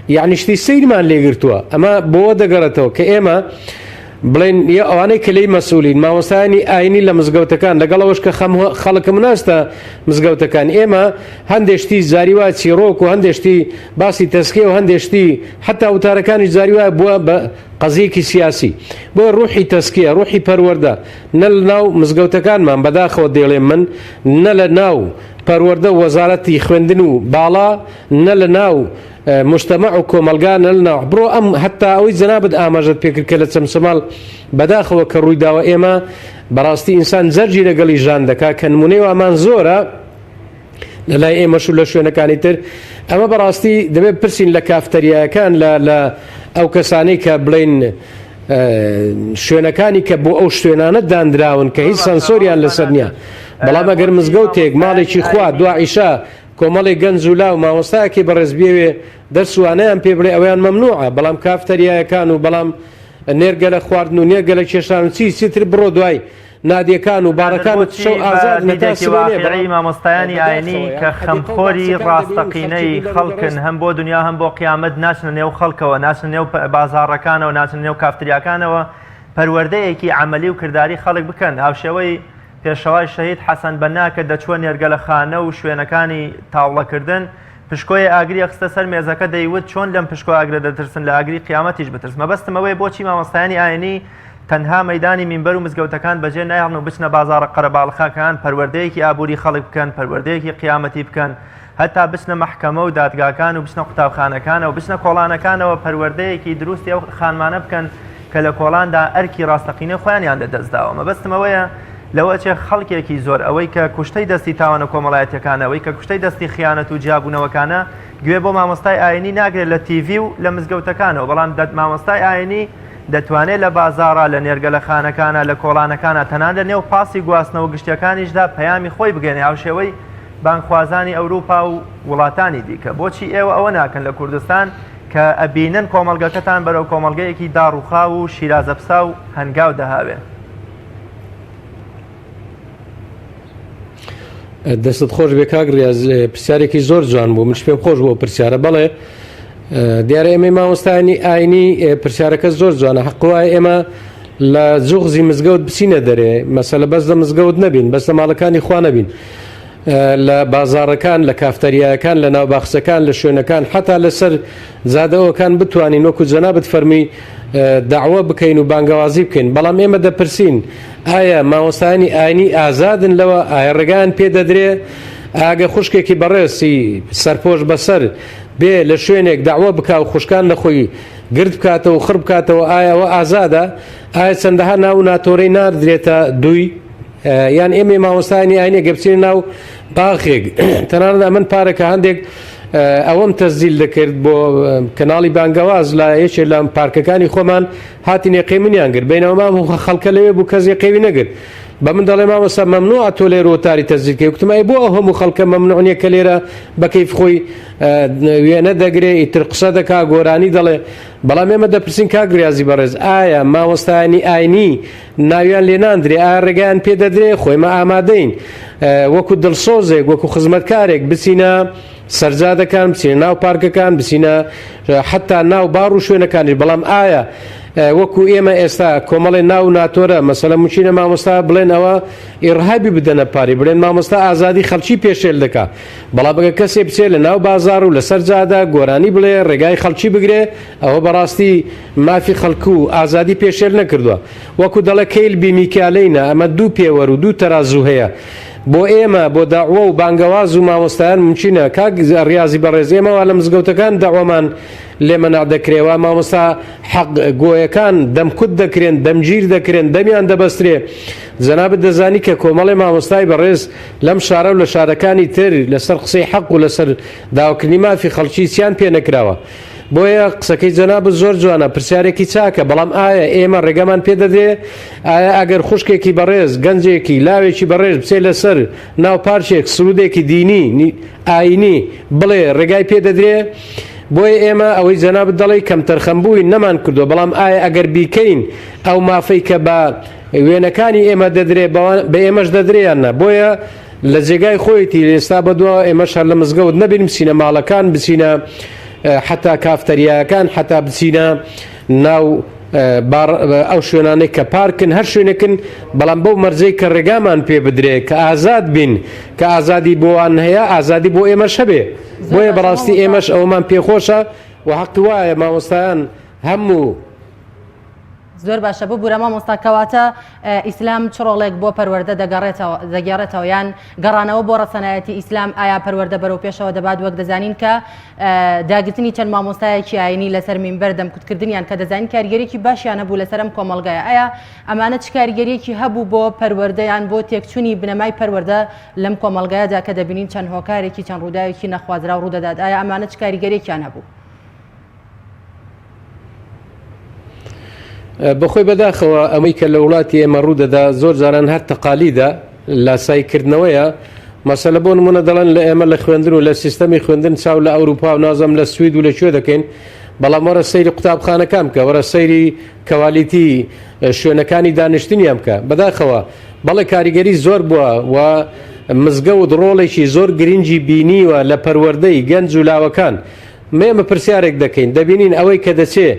یعنی شتی سەیرمان لێگرتووە ئەمە بۆ دەگەڕێتەوە کە ئێمە بڵێن یە ئەوانەی کە لێی مەسئولین مامۆستایانی ئاینی لە مزگەوتەکان لەگەڵ ئەوەش کە خەم خەڵکم ناستە مزگەوتەکان ئێمە هەندێک شتی جاری وا چیڕۆک و هەندێک شتی باسی تەزکیە و هەندێک شتی حتا وتارەکانیش جاری وایە بووە بە قەزیەکی سیاسی بۆ ڕوحی تەزکیە ڕوحی پەروەردە نە لە ناو مزگەوتەکانمان بەداخەوە دەیڵێم من نە لە ناو پەروەردە و وەزارەتی خوێندن و باڵا نە لە ناو مجتمع و کۆمەڵگا نە لە ناو بڕۆ ئەم هەتا ئەوەی جەنابت ئاماژەت پێکرد کە لە چەمچەماڵ بەداخەوە کە ڕووی داوە ئێمە بەڕاستی ئینسان جەرگی لەگەڵی ژان دەکا کە نمونەی وامان زۆرە لە لای ئێمەش و لە شوێنەکانی تر ئەمە بەڕاستی دەبێت پرسین لە کافتەریایەکان لە لە ئەو کەسانەی کە بڵین شوێنەکانی کە بۆ ئەو شوێنانە دانراون کە هیچ سانسۆریان لەسەر نییە بەڵام ئەگەر مزگەوتێک ماڵێکی خوا دوا عیشا کۆمەڵی گەنج و لاو مامۆستایەکی بەڕێز بێوێ دەرس وانەیان پێ بڵێ ئەویان مەمنوعە بەڵام کافتەریایەکان و بەڵام نێرگەلە خواردن و نێرگەلە کێشان و چی چیتر بڕۆ دوای نادیەکان و نادر باڕەکان و بۆچی شەو بە ئازادن هەتا دیدێکی سبەینێ واقیعی بەڵام مامۆستایانی ئاینی بەداخەوە کە یان حەدیقە و خەمخۆری باخچەکان دەبینین خەڵکی ڕاستەقینەی دوور لە ڕووی خەڵکن بەڕێز هەم بۆ دنیا هەم بۆ قیامەت ناچنە نێو خەڵکەوە ناچنە نێو بازاڕەکانەوە ناچنە نێو کافتریاکانەوە پەروەردەیەکی عەمەلی و کرداری خەڵک بکەن هاوشێوەی پێشەوای شەهید حەسەن بەنا کە دەچووە نێرگەلەخانە و شوێنەکانی تاوڵەکردن. پشکۆیە ئاگری ئەخستە سەر مێزەکە دەیوت چۆن لەم پشکۆ ئاگرە دەترسن لە ئاگری قیامەتیش بترس مەبەستم ئەوەیە بۆچی مامۆستایانی ئاینی تەنها مەیدانی مینبەر و مزگەوتەکان بەجێ نایەڵن و بچنە بازاڕە قەرەباڵخەکان پەروەردەیەکی ئابووری خەڵک بکەن پەروەردەیەکی قیامەتی بکەن هەتا بچنە مەحکەمە و دادگاکان و بچنە قوتابخانەکانەوە بچنە کۆڵانەکانەوە پەروەردەیەکی دروستی ئەو خانمانە بکەن کە لە کۆڵاندا ئەرکی ڕاستەقینەی خۆیانیان لەدەست داوە. مەبەستم ئەوەیە لەوە ئەچێ خەڵکێکی زۆر ئەوەی کە کوشتەی دەستی تاوانە کۆمەڵایەتیەکانە، ئەوەی کە کوشتەی دەستی خیانەت و جیابوونەوەکانە گوێ بۆ مامۆستای ئاینی ناگرێت لە تیڤی و لە مزگەوتەکانەوە، بەڵام مامۆستای ئاینی دەتوانێت لە بازاڕا، لە نێرگەلەخانەکانا، لە کۆڵانەکانا، تەنانەت لە نێو پاسی گواستنەوە گشتیەکانیشدا پەیامی خۆی بگەیەنێ هاوشێوەی بانگخوازانی ئەوروپا و وڵاتانی دیکە. بۆچی ئێوە ئەوە ناکەن لە کوردستان؟ کە ئەبینن کۆمەڵگەکەتان بەرەو کۆمەڵگەیەکی داڕوخاو و شیرازەپساو هەنگاو دەهاوێ. دەستت خۆش بێ کاک ڕیاز پرسیارێکی زۆر جوان بوو منش پێم خۆش بۆ پرسیارە بەڵێ دیارە ئێمەی مامۆستایانی ئاینی پرسیارەکە زۆر جوانە حەق وایە ئێمە لە جوغزی مزگەوت بچینە دەرێ مەسەلە بەس لە مزگەوت نەبین بەس لە ماڵەکانی خوا نەبین لە بازاڕەکان، لە کافتەریایەکان، لە ناو باخچەکان، لە شوێنەکان، حەتا لەسەر جادەوەکان بتوانین وەکو جەنابت فەرمووی دەعوە بکەین و بانگەوازی بکەین. بەڵام ئێمە دەپرسین ئایا مامۆستایانی ئاینی ئازادن لەوە؟ ئایا ڕێگایان پێ دەدرێ؟ ئاگە خوشکێکی بەڕێزی سەرپۆش بەسەر بێ لە شوێنێک دەعوە بکا و خوشکان لە خۆی گرد بکاتەوە و خڕ بکاتەوە ئایا ئەوە ئازادە؟ ئایا چەندەها ناو و ناتۆرەی ناردرێتە دووی؟ یان ئێمەی مامۆستایانی ئاینی گە بچینە ناو باخێک تەنانەت ئەمن پارەکە هەندێک ئەوەم تەزیل دەکرد بۆ کەناڵی بانگەواز لە یەکێ لە پارکەکانی خۆمان هاتین یەقەی منیان گرت بینەوە مام خەڵکە لەوێ بوو کەس یەقەوی نەگرت بە من دەڵێ مامۆستا مەمنوعە تۆ لێرە وتاری تەزیل کەی وتم ئەی بۆ ئەو هەموو خەڵکە مەمنوع نییە کە لێرە بە کەیف خۆی وێنە دەگرێ ئیتر قسە دەکا گۆرانی دەڵێ بەڵام ئێمە دەپرسین کاک ریازی بەڕێز ئایا مامۆستایانی ئاینی ناویان لێ ناندرێ، ئایا ڕێگایان پێ دەدرێ؟ خۆ ئێمە ئامادەین وەکو دڵسۆزێک، وەکو خزمەتکارێک بچینە سەرجادەکان، بچینە ناو پارکەکان، بچینە حەتا ناو باڕ و شوێنەکانیش، بەڵام ئایا وەکو ئێمە ئێستا کۆمەڵێ ناو و ناتۆرە، مەسەلەن ممکینە مامۆستا بڵێن ئەوە ئیڕهابی بدەنە پاری، بڵێن مامۆستا ئازادی خەڵکی پێشێل دەکا، بەڵام ئەگەر کەسێ بچێ لە ناو بازاڕ و لەسەر جادە گۆرانی بڵێ، ڕێگای خەڵکی بگرێ، ئەوە بەڕاستی مافی خەڵک و ئازادی پێشێل نەکردوە. وەکو دەڵێ کەیل بی میکیالەینە، ئەمە دوو پێوەر و دوو تەرازوو هەیە بۆ ئێمە، بۆ دەعوە و بانگەواز و مامۆستایان مومکینە. کاک ڕیازی بەڕێز ئێمە وا لە مزگەوتەکان دەعوەمان لێ مەنع دەکرێ، وا مامۆستا حەق گۆیەکان دەمکوت دەکرێن، دەمگیر دەکرێن، دەمیان دەبەسترێ. جەنابت دەزانی کە کۆمەڵێ مامۆستای بەڕێز لەم شارە و لە شارەکانی تر لەسەر قسەی حەق و لەسەر داواکردنی مافی خەڵکی چیان پێ نەکراوە. بۆیە قسەکەی جەنابت زۆر جوانە، پرسیارێکی چاکە، بەڵام ئایا ئێمە ڕێگەمان پێ دەدرێ؟ ئایا ئەگەر خوشکێکی بەڕێز، گەنجێکی، لاوێکی بەڕێز بچێ لەسەر ناو پارکێک سرودێکی دینی، ئایینی بڵێ ڕێگای پێ دەدرێ؟ بۆیە ئێمە ئەوەی جەنابت دەڵێی کەمتەرخەم بووین نەمان کردووە، بەڵام ئایا ئەگەر بیکەین ئەو مافەی کە بە وێنەکانی ئێمە دەدرێ بە ئێمەش دەدرێ یان نا؟ بۆیە لە جێگای خۆیەتی ئێستا بەدواوە ئێمەش هەر لە مزگەوت نەبین بچینە ماڵەکان بچینە حتا کافتەریاکان حتا بچینە ناو ئەو شوێنانەی کە پارکن هەر شوێنێکن بەڵام بەو مەرجەی کە ڕێگامان پێ بدرێ کە ئازاد بین کە ئازادی بۆوان هەیە ئازادی بۆ ئێمەش هەبێ بۆیە بەڕاستی ئێمەش ئەومان پێخۆشە و حەقی وایە مامۆستایان هەموو زۆر باشە ببورە مامۆستا کەواتە ئیسلام چ ڕۆڵێک بۆ پەروەردە دەگەڕێتەوە دەگێڕێتەوە یان گەڕانەوە بۆ ڕەسەنایەتی ئیسلام ئایا پەروەردە بەرەو پێشەوە دەبات وەک دەزانین کە داگرتنی چەند مامۆستایەکی ئاینی لەسەر مینبەر دەمکوتکردنیان کە دەزانین کاریگەریی باشیان هەبوو لەسەر ئەم کۆمەڵگایە ئایا ئەمانە چ کاریگەریەکی هەبوو بۆ پەروەردەیان بۆ تێکچوونی بنەمای پەروەردە لەم کۆمەڵگایەدا کە دەبینین چەند هۆکارێکی چەند ڕووداوێکی نەخوازراو ڕوودەدات ئایا ئەمانە چ کاریگەریەکیان هەبوو؟ بەخۆی بەداخەوە ئەمەی کە لە وڵاتی ئێمە ڕوو دەدا زۆر جاران هەر تەقالیدە لاسایی کردنەوەیە مەسەلە بۆ نمونە دەڵێن لە ئێمە لە خوێندن و لە سیستەمی خوێندن چاو لە ئەوروپا و نازم لە سوید و لە کوێ دەکەین بەڵام وەرە سەیری قوتابخانەکان بکە وەرە سەیری quality شوێنەکانی دانیشتنیان بکە بەداخەوە بەڵێ کاریگەری زۆر بووە و مزگەوت ڕۆڵێکی زۆر گرنگی بینیوە لە پەروەردەی گەنج و لاوەکان ئێمە پرسیارێک دەکەین دەبینین ئەوەی کە دەچێ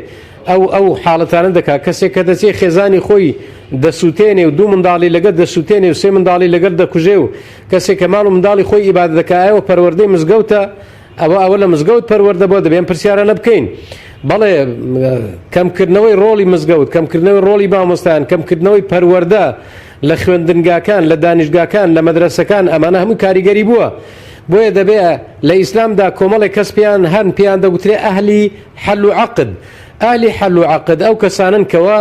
ئەو ئەو حاڵەتانە دەکا کەسێک کە دەچێ خێزانی خۆی دەسووتێنێ و دوو منداڵی لەگەر دەسووتێنێ و سێ منداڵی لەگەر دەکوژێ و کەسێک کە ماڵ و منداڵی خۆی ئیبادە دەکا ئەوە پەروەردەی مزگەوتە؟ ئەوە ئەوە لە مزگەوت پەروەردە بۆ دەبێ ئەم پرسیارانە بکەین. بەڵێ کەمکردنەوەی ڕۆڵی مزگەوت، کەمکردنەوەی ڕۆڵی مامۆستایان، کەمکردنەوەی پەروەردە لە خوێندنگاکان، لە دانیشگاکان، لە مەدرەسەکان، ئەمانە هەمووی کاریگەری بووە. بۆیە دەبێ لە ئیسلامدا کۆمەڵێک کەس پێیان هەن پێیان دەگوترێ ئەهلی حەل و عەقد. ئەهلی حەل و عەقد ئەو کەسانەن کەوا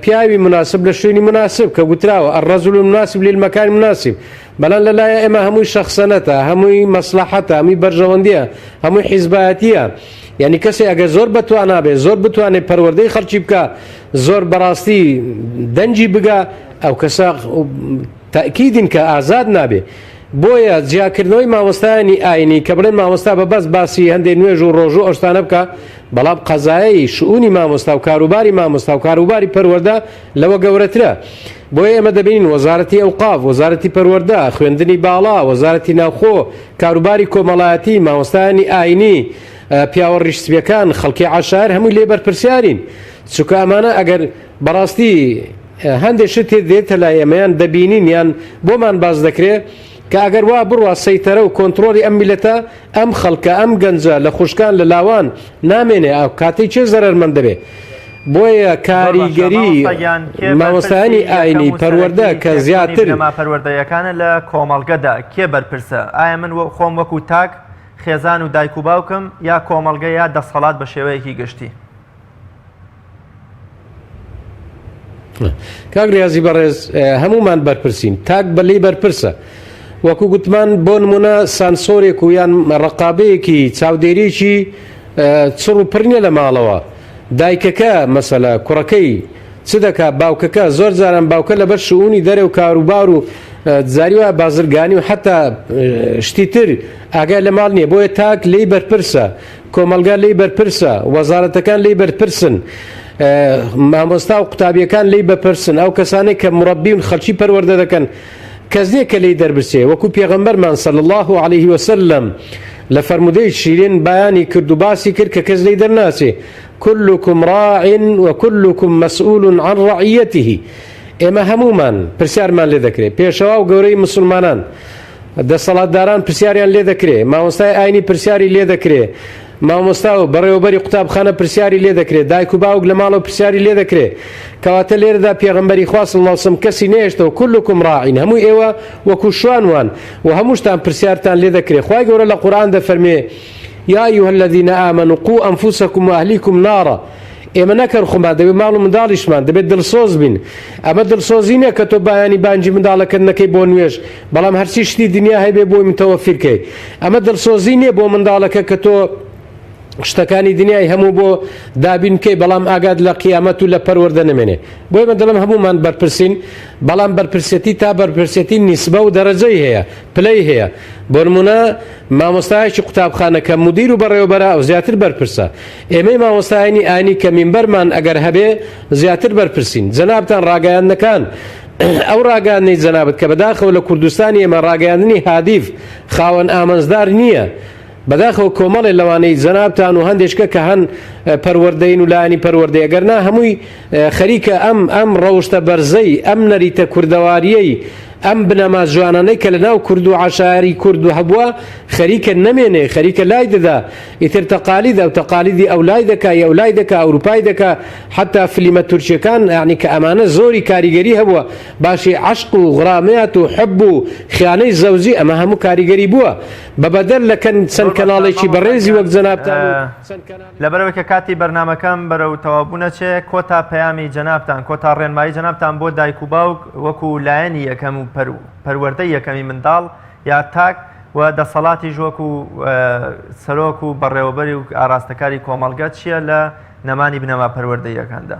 پیاوی مناسب لە شوێنی مناسب کە گوتراوە الرجل المناسب للمکان المناسب بەڵام لە لایە ئێمە هەمووی شەخسەنەتە، هەمووی مەسڵەحەتە، هەمووی بەرژەوەندییە، هەمووی حیزبایەتییە. یانی کەسێ ئەگەر زۆر بەتوانا بێ، زۆر بتوانێ پەروەردەی خەڵکی بکا، زۆر بەڕاستی دەنگی بگا، ئەو کەسە تەئکیدین کە ئازاد نابێ. بۆیە جیاکردنەوەی مامۆستایانی ئاینی کە بڵێن مامۆستا بە بەس باسی هەندێ نوێژ و ڕۆژوو ئەو شتانە بکا، بەڵام قەزایەی شئونی مامۆستا و کاروباری مامۆستا و کاروباری پەروەردە لەوە گەورەترە. بۆیە ئێمە دەبینین وەزارەتی ئەوقاف، وەزارەتی پەروەردە، خوێندنی باڵا، وەزارەتی ناوخۆ، کاروباری کۆمەڵایەتی، مامۆستایانی ئاینی، پیاوە ڕیش سپیەکان، خەڵکی عەشایەر هەمووی لێ بەرپرسیارین. چونکە ئەمانە ئەگەر بەڕاستی هەندێک شت دێتە لای ئێمە یان دەبینین یان بۆمان باس دەکرێ کە ئەگەر وا بڕوا سەیتەرە و کۆنتڕۆڵی ئەم میللەتە، ئەم خەڵکە، ئەم گەنجە لە خوشکان، لە لاوان نامێنێ، ئەو کاتەی کێ زەرەرمەند دەبێ؟ بۆیە زۆر باشە کاریگەری مامۆستا گیان کێ مامۆستایانی بەرپرسی یەکەم ئاینی و پەروەردە سەرەکی کە تێکچوونی زیاتر بنەما پەروەردەیەکانە لە کۆمەڵگەدا کێ بەرپرسە؟ ئایا من خۆم وەکو تاک، خێزان و دایک و باوکم یا کۆمەڵگە یا دەسەڵات بە شێوەیەکی گشتی؟ کاک ریازی بەڕێز هەموومان بەرپرسین تاک بە لێی بەرپرسە وەکو گوتمان بۆ نمونە سانسۆرێک و یان ڕقابەیەکی چاودێریی چڕ و پڕ نیە لە ماڵەوە دایکەکە مەسەلە کوڕەکەی چ دەکا باوکەکە زۆر جاران باوکە لەبەر شئونی دەرێ و کاروبار و جاری وایە بازرگانی و حتا شتی تر ئاگای لە ماڵ نییە بۆیە تاک لێی بەرپرسە کۆمەڵگا لێی بەرپرسە، وەزارەتەکان لێی بەرپرسن، مامۆستا و قوتابیەکان لێی بەپرسن، ئەو کەسانەی کە مڕەبی و خەڵکی پەروەردە دەکەن کەس نییە کە لێی دەربچێ، وەکو پێغەمبەرمان صلی اللە علیه وسلم لە فەرموودەی شیرین بەیانی کرد و باسی کرد کە کەس لێی دەرناچێ، کلکم راع و کلکم مسئول عن رعیته، ئێمە هەموومان پرسیارمان لێ دەکرێ، پێشەوا و گەورەی موسڵمانان دەسەڵاتداران پرسیاریان لێ دەکرێ، مامۆستای ئاینی پرسیاری لێ دەکرێ، مامۆستا و بەڕێوەبەری قوتابخانە پرسیاری لێ دەکرێ، دایک و باوک لە ماڵەوە پرسیاری لێ دەکرێ. کەواتە لێرەدا پێغەمبەری خوا صلی اللە علیە وسلم کەسی نەهێشتەوە، کلکم راع، هەموو ئێوە وەکو شوان وان و هەمووشتان پرسیارتان لێ دەکرێ. خوای گەورە لە قورئان دەفەرموێ، یا ایها الذین آمنوا قوا انفسکم و اهلیکم نارا، ئێمە نەک هەر خۆمان دەبێت ماڵ و منداڵیشمان دەبێت دڵسۆز بین ئەمە دڵسۆزی نیە کە تۆ بایانی بانگی منداڵەکەت نەکەی بۆ نوێژ بەڵام هەرچی شتی دنیا هەیبێ بۆی متەوەفیر کەی ئەمە دڵسۆزی نیە بۆ منداڵەکە کە تۆ شتەکانی دنیای هەموو بۆ دابین بکەی بەڵام ئاگات لە قیامەت و لە پەروەردە نەمێنێ بۆیە من دەڵێم هەموومان بەرپرسین بەڵام بەرپرسێتی تا بەرپرسێتی نیسبە و دەرەجەی هەیە پلەی هەیە بۆ نمونە مامۆستایەکی قوتابخانە کە مدیر و بەڕێوەبەرە ئەو زیاتر بەرپرسە ئێمەی مامۆستایانی ئاینی کە مینبەرمان ئەگەر هەبێ زیاتر بەرپرسین. جەنابتان ڕاگەیاندنەکان ئەو ڕاگەیاندنەی جەنابت کە بەداخەوە لە کوردستانی ئێمە ڕاگەیاندنی هادیف خاوەن ئامانجدار نییە بەداخەوە کۆمەڵێ لەوانەی جەنابتان و هەندێشکە کە هەن پەروەردەین و لایەنی پەروەردەیە گەر نا هەمووی خەریکە ئەم ئەم ڕەوشتە بەرزەی ئەم نەریتە کوردەواریەی ئەم بنەما جوانانەی کە لە ناو کورد و عەشایەری کورد هەبووە خەریکە نەمێنێ خەریکە لای دەدا ئیتر تەقالیدە و تەقالیدی ئەولای دەکا ی ئەولای دەکا ئەوروپای دەکا حەتا فلیمە تورکیەکان یانی کە ئەمانە زۆری کاریگەری هەبووە باشی عەشق و غرامیات و حب و خیانەی زەوجی ئەمە هەموو کاریگەری بووە بە بەدەر لە کەن چەند زۆر باشە کەناڵێکی مامۆستا بەڕێزی گیان وەک جەنابتان و چەند کەناڵێکی لەبەرئەوەی کە کاتی بەرنامەکەم بەرەو تەواوبوون ئەچێ کۆتا پەیامی جەنابتان کۆتا ڕێنمایی جەنابتان بۆ دایک و باوک وەکو لایەنی یەکەم و پەروەردەی یەکەمی منداڵ یا تاک و دەسەڵاتیش وەکو سەرۆک و بەڕێوەبەری و ئاراستەکاری کۆمەڵگە چییە لە نەمانی بنەما پەروەردەییەکاندا؟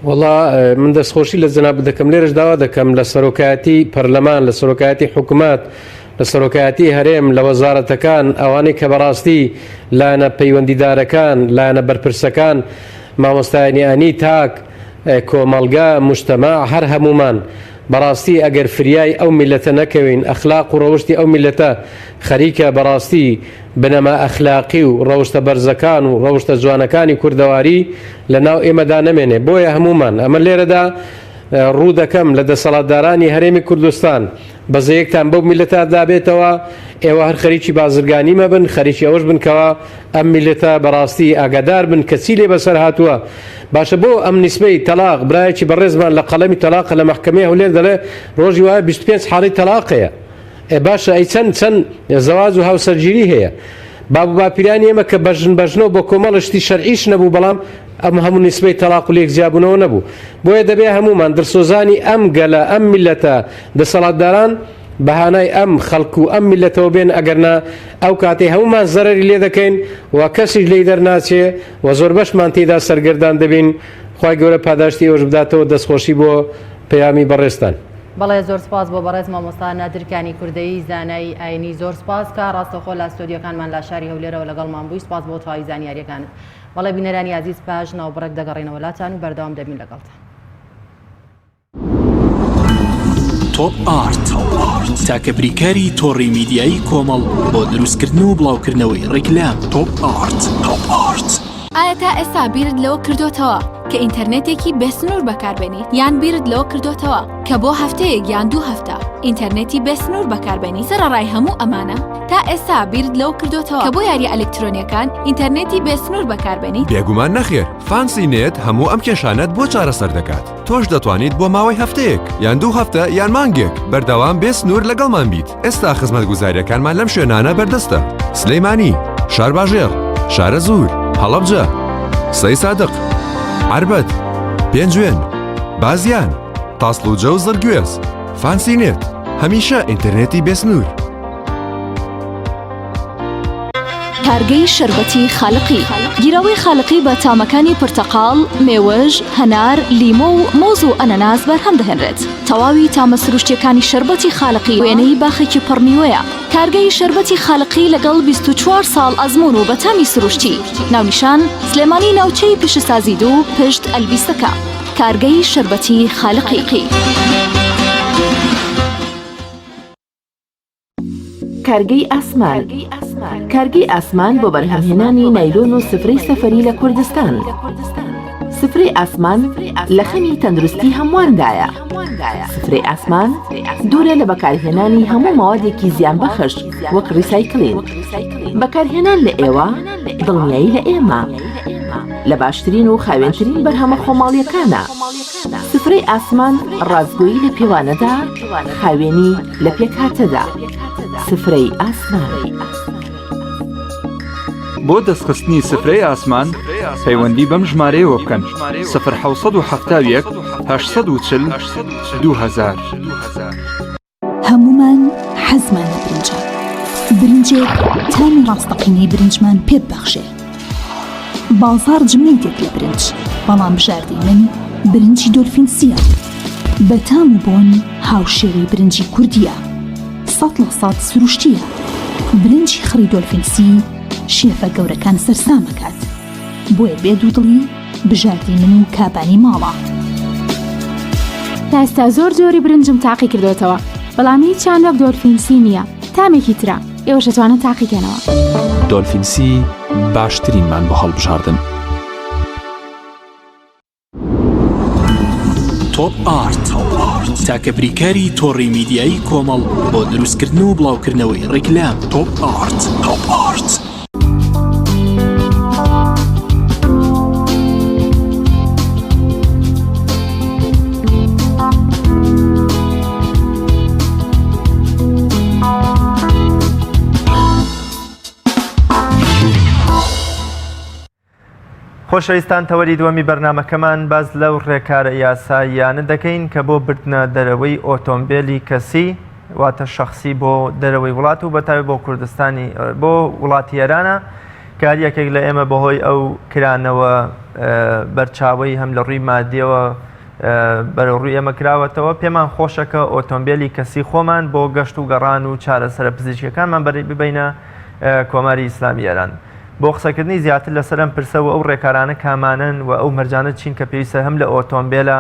وەڵا من دەستخۆشی لە جەنابت دەکەم لێرەش داوا دەکەم لە سەرۆکایەتی پەرلەمان لە سەرۆکایەتی حکومەت لە سەرۆکایەتی هەرێم لە وەزارەتەکان ئەوانەی کە بەڕاستی لایەنە پەیوەندیدارەکان لایەنە بەرپرسەکان مامۆستایانی ئانی تاک کۆمەڵگە، موجتەماع، هەر هەموومان. بەڕاستی ئەگەر فریای ئەو میللەتە نەکەوین، ئەخلاق و ڕەوشتی ئەو میللەتە خەریکە بەڕاستی بنەما ئەخلاقی و ڕەوشتە بەرزەکان و ڕەوشتە جوانەکانی کوردەواری لە ناو ئێمەدا نەمێنێ. بۆیە هەموومان، ئەمە لێرەدا. ڕوو دەکەم لە دەسەڵاتدارانی هەرێمی کوردستان بەزەیەکتان بەو میللەتە دابێتەوە، ئێوە هەر خەریکی بازرگانی مەبن، خەریکی ئەوەش بن کەوا ئەم میللەتە بەڕاستی ئاگادار بن کە چی لێ بەسەر هاتووە. باشە بۆ ئەم نیسبەی تەلاق، برایەکی بەڕێزمان لە قەڵەمی تەلاقە لە مەحکەمەی هەولێر دەڵێ ڕۆژی وایە 25 حاڵی تەلاق هەیە. ئێ باشە ئەی چەند چەند زەواج و هاوسەرگیری هەیە؟ باب و باپیرانی ئێمە کە بەژن بەژنەوە بۆ کۆمەڵە شتی شەرعیش نەبوو بەڵام ئەم هەموو نیسبەی تەڵاق و لێک جیابوونەوە نەبوو. بۆیە دەبێ هەموومان دڵسۆزانی ئەم گەلە، ئەم میللەتە، دەسەڵاتداران بە هانای ئەم خەڵک و ئەم میللەتەوە بێن ئەگەرنا ئەو کاتەی هەموومان زەرەری لێ دەکەین و کەسیش لێی دەرناچێ و زۆربەشمان تێیدا سەرگەردان دەبین. خوای گەورە پاداشتی ئێوەش بداتەوە دەستخۆشی بۆ پەیامی بەڕێزتان. بەڵێ زۆر سپاس بۆ بەڕێز مامۆستا نادر کانی کوردەیی زانای ئاینی زۆر سپاس کە ڕاستەوخۆ لە ستۆدیۆکانمان لە شاری هەولێرەوە لەگەڵمان بووی سپاس بۆ تەواوی زانیاریەکانت. بەڵێ بینەرانی ئازیز پاش ناوبڕێک دەگەڕێینەوە لاتان و بەردەوام دەبین لەگەڵتان. تۆپ ئارت تاکە بریکاری تۆڕی میدیایی کۆمەڵ بۆ دروستکردن و بڵاوکردنەوەی ڕیکلام تۆپ ئارت تۆپ ئارت. ئایا تا ئێستا بیرت لەوە کردۆتەوە کە ئینتەرنێتێکی بێسنوور بەکاربێنیت یان بیرت لەوە کردۆتەوە کە بۆ هەفتەیەک یان دوو هەفتە ئینتەرنێتی بێسنوور بەکاربێنیت سەرەڕای هەموو ئەمانە تا ئێستا بیرت لەوە کردۆتەوە کە بۆ یاریە ئەلکترۆنیەکان ئینتەرنێتی بێسنوور بەکاربێنیت؟ بێگومان نەخێر، فانسی نێت هەموو ئەم کێشانەت بۆ چارەسەر دەکات، تۆش دەتوانیت بۆ ماوەی هەفتەیەک یان دوو هەفتە یان مانگێک بەردەوام بێ سنوور لەگەڵمان بیت، ئێستا خزمەتگوزارییەکانمان لەم شوێنانە بەردەستە، سلێمانی، شارباژێڕ، شارەزوور، هەڵەبجە، سەیسادق، عەربەت، پێنجوێن، بازیان، تاسڵوجە و زڕگوێز. فانسی نێت، هەمیشە ئینتەرنێتی بێسنوور. کارگەی شەربەتی خالقی گیراوەی خالقی بە تامەکانی پرتەقاڵ، مێوژ، هەنار، لیمۆ و مۆز و ئەنەناس بەرهەم دەهێنرێت. تەواوی تامە سروشتیەکانی شەربەتی خالقی وێنەی باخێکی پڕ میوەیە. کارگەی شەربەتی خالقی لەگەڵ 24 ساڵ ئەزموون و بە تامی سروشتی. ناونیشان، سلێمانی ناوچەی پیشەسازی دوو پشت ئەلبیسەکە. کارگەی شەربەتی خالقی. کارگەی ئاسمان کارگەی ئاسمان بۆ بەرهەمهێنانی نایلۆن و سفرەی سەفەری لە کوردستان سفرەی ئاسمان لە خەمی تەندروستی هەموواندایە سفرەی ئاسمان دوورە لە بەکارهێنانی هەموو مەوادێکی زیانبەخش وەک ڕیسایکلین بەکارهێنان لە ئێوە دڵنیایی لە ئێمە لە باشترین و خاوێنترین بەرهەمە خۆماڵیەکانە سفرەی ئاسمان ڕاستگۆیی لە پێوانەدا، خاوێنی لە پێکهاتەدا. سفرەی ئاسمان. بۆ دەستخستنی سفرەی ئاسمان پەیوەندی بەم ژمارەیەوە بکەن، سفر 771 840 2000. هەموومان حەزمان لە برنجە، برنجێک تامی ڕاستەقینەی برنجمان پێ ببەخشێ. بازاڕ جمەی دێت لە برنج، بەڵام بژاردەی من برنجی دۆلفین سییە. بە تام و بۆن هاوشێوەی برنجی کوردییە. 100% سروشتییە. برنجی خڕی دۆلفین سی شێفە گەورەکان سەرسام ئەکات. بۆیە بێ دوودڵی بژاردەی من و کابانی ماڵە. تا ئێستا زۆر جۆری برنجم تاقی کردۆتەوە بەڵام هیچیان وەک دۆلفین سی نییە تامێکی ترە ئێوەش ئەتوانن تاقیکەنەوە. دۆلفین سی باشترینمان بۆ هەڵبژاردن. تۆپ ئارت تاکە بریکاری تۆڕی میدیایی کۆمەڵ بۆ دروستکردن و بڵاوکردنەوەی ڕیکلام تۆپ ئارت تۆپ ئارت. خۆشەویستان تەوەری دووەمی بەرنامەکەمان باس لەو ڕێکارە یاساییانە دەکەین کە بۆ بردنە دەرەوەی ئۆتۆمبێلی کەسی واتە شخصی بۆ دەرەوەی وڵات و بەتاوی بۆ کوردستانی بۆ وڵاتی ئێرانە کار یەکێک لە ئێمە بەهۆی ئەو کرانەوە بەرچاوەی هەم لە ڕووی مادیەوە بەرەو ڕووی ئێمە کراوەتەوە پێمان خۆشە کە ئۆتۆمبیلی کەسی خۆمان بۆ گەشت و گەڕان و چارەسەرە پزیشکەکانمان بەری ببینە کۆماری ئیسلامی ئێران. بۆ قسەکردنی زیاتر لەسەر ئەم پرسە و ئەو ڕێکارانە کامانەن و ئەو مەرجانە چین کە پێویستە هەم لە ئۆتۆمبێلە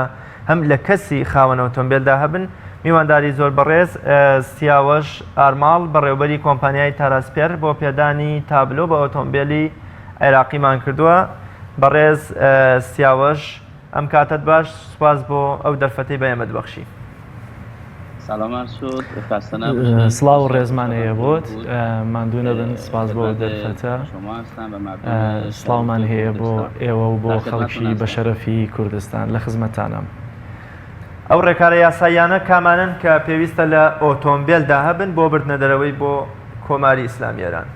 هەم لە کەسی خاوەن ئۆتۆمبێلدا هەبن، میوانداری زۆر بەڕێز سیاوەش ئارماڵ بەڕێوبەری کۆمپانیای تاراسپێر بۆ پێدانی تابلۆ بە ئۆتۆمبێلی عێراقیمان کردووە. بەڕێز سیاوەش. ئەم کاتەت باش، سوپاس بۆ ئەو دەرفەتەی بە ئێمەت بەخشی. سڵاو و ڕێزمان هەیە بۆت، ماندوو نەبن، سوپاس بۆ ئەو دەرفەتە. سڵاومان هەیە بۆ ئێوە و بۆ خەڵکی بەشەرەفی کوردستان، لە خزمەتتانام. ئەو ڕێکارە یاساییانە کامانەن کە پێویستە لە ئۆتۆمبێلدا هەبن بۆ بردنەدەرەوەی بۆ کۆماری ئیسلامی ئێران؟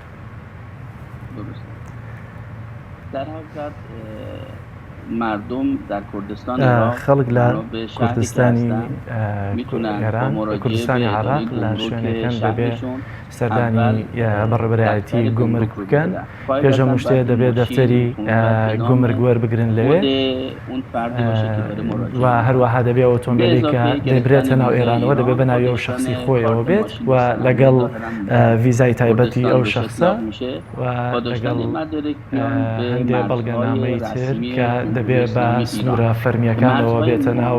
خەڵک لە کوردستانی ئێران کوردستانی عێراق لە شوێنێکن دەبێ سەردانی بەڕێوەبەرایەتی گومرگ بکەن پێش هەموو شتێ دەبێت دەفتەری گومرگ وەربگرن لەوێ و هەروەها دەبێ ئۆتۆمبیلی کە دەبرێتە ناو ئێرانەوە دەبێت بە ناوی ئەو شخصی خۆیەوە بێت و لەگەڵ ڤیزای تایبەتی ئەو شخصە و لەگەڵ هەندێ بەڵگەنامەی تر کە دەبێ بە سنوورە فەرمییەکانەوە بێتە ناو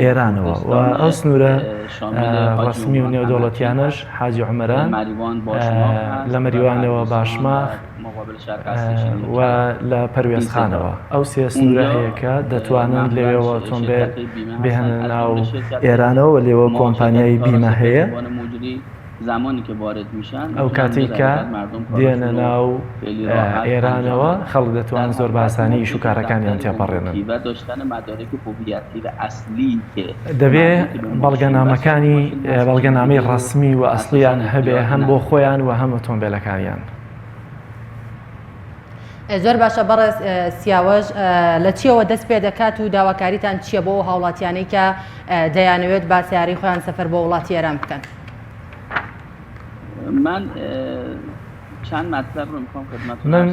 ئێرانەوە و ئەو سنوورە ڕەسمی و نێودەوڵەتیانەش حاجی عومەران لە مەریوانەوە باشماخ و لە پەروێزخانەوە ئەو سێ سنوورە هەیە کە دەتوانن لەوێوە ئۆتۆمبێل بهێننە ناو ئێرانەوە و لێوە کۆمپانیای بیمە هەیە. ئەو کاتەی کە دێنە ناو ئێرانەوە خەڵک دەتوان زۆر بە ئاسانی ئیش و کارەکانیان تێپەڕێنن. دەبێ بەڵگەنامەکانی بەڵگەنامەی ڕەسمی و ئەسڵیان هەبێ هەم بۆ خۆیان و هەم ئۆتۆمبێلەکانیان. زۆر باشە بەڕێز سیاوەش لە چیەوە دەست پێ دەکات و داواکاریتان چییە بۆ ئەو هاوڵاتیانەی کە دەیانەوێت با سیارەی خۆیان سەفەر بۆ وڵاتی ئێران بکەن؟ من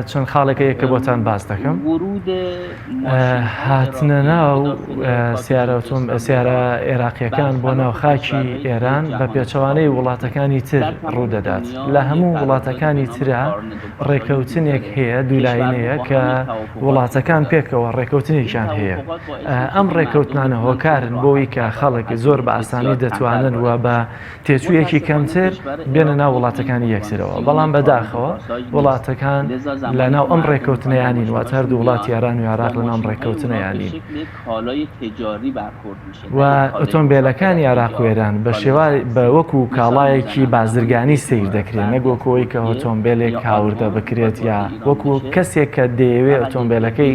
چەند خاڵێک هەیە کە بۆتان باس دەکەم هاتنە ناو سیارە عێراقیەکان بۆ ناو خاکی ئێران بە پێچەوانەی وڵاتەکانی تر ڕوودەدات لە هەموو وڵاتەکانی ترا ڕێکەوتنێک هەیە دوولاینەیە کە وڵاتەکان پێکەوە ڕێکەوتنێکیان هەیە ئەم ڕێکەوتنانە هۆکارن بۆی کە خەڵک زۆر بە ئاسانی دەتوانن و بە تێچوویەکی کەمتر بێنە ناو وڵاتەکانی یەکترەوە، بەڵام بەداخەوە وڵاتەکان لە ناو ئەم ڕێککەوتنەیانین، واتە هەردوو وڵاتی ئێران و عێراق لە ناو ئەم ڕێککەوتنەیانین و ئۆتۆمبێلەکانی عێراق و ئێران بە شێوا بە وەکو کاڵایەکی بازرگانی سەیر دەکرێن نەک وەکو ئەوەی کە ئۆتۆمبێلێک هاوردە بکرێت یا وەکو کەسێک کە دەیەوێ ئۆتۆمبێلەکەی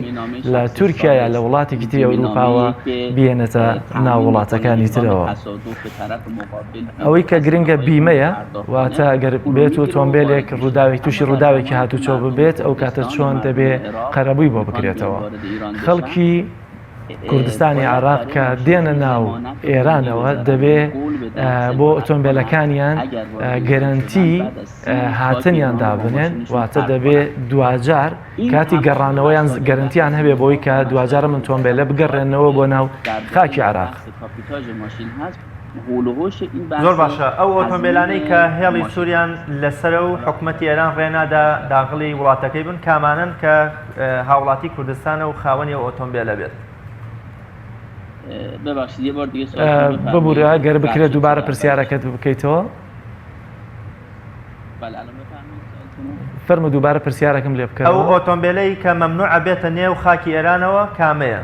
لە تورکیا یا لە وڵاتێکی تری ئەوروپاوە بهێنێتە ناو وڵاتەکانی ترەوە. ئەوەی کە گرنگە بیمەیە، واتە ئەگەر بێت و ئۆتۆمبێلێک ڕووداوێک تووشی ڕووداوێکی هاتوچۆ ببێت ئەو کاتە چۆن دەبێ قەرەبووی بۆ بکرێتەوە. خەڵکی کوردستانی عێراق کە دێنە ناو ئێرانەوە دەبێ بۆ ئۆتۆمبێلەکانیان گەرەنتی هاتنیان دابنێن، واتە دەبێ دواجار کاتی گەڕانەوەیان گەرنتیان هەبێ بۆی کە دواجار من تۆمبێلە بگەڕێنەوە بۆ ناو خاکی عێراق. زۆر باشە ئەو ئۆتۆمبێلانەی کە هێڵی سووریان لەسەرە و حکومەتی ئێران ڕێ نادا داغڵی وڵاتەکەی بن کامانەن کە هاوڵاتی کوردستانە و خاوەنی ئەو ئۆتۆمبێلە بێت؟ ببورە گەر بکرێت دووبارە پرسیارەکەت بکەیتەوە. فەرموو دووبارە پرسیارەکەم لێ بکەرەوە. ئەو ئۆتۆمبێلەی کە مەمنوعە بێتە نێو خاکی ئێرانەوە کامەیە؟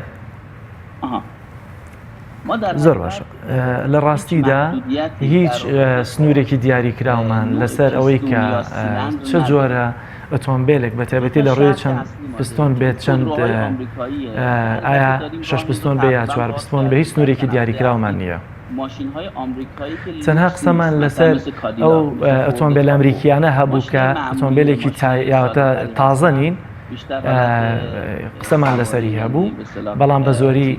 زۆر باشە لە ڕاستیدا هیچ سنوورێکی دیاریکراومان لەسەر ئەوەی کە چ جۆرە ئۆتۆمبیلێک بە تایبەتی لە ڕووی چەند پستۆن بێت چەند ئایا شش پستۆن بێ یا چوار پستۆن بە هیچ سنوورێکی دیاریکراومان نییە. تەنها قسەمان لەسەر ئەو ئۆتۆمبیل ئەمریکیانە هەبوو کە ئۆتۆمبیلێکی تازە نین قسەمان لەسەری هەبوو بەڵام بە زۆری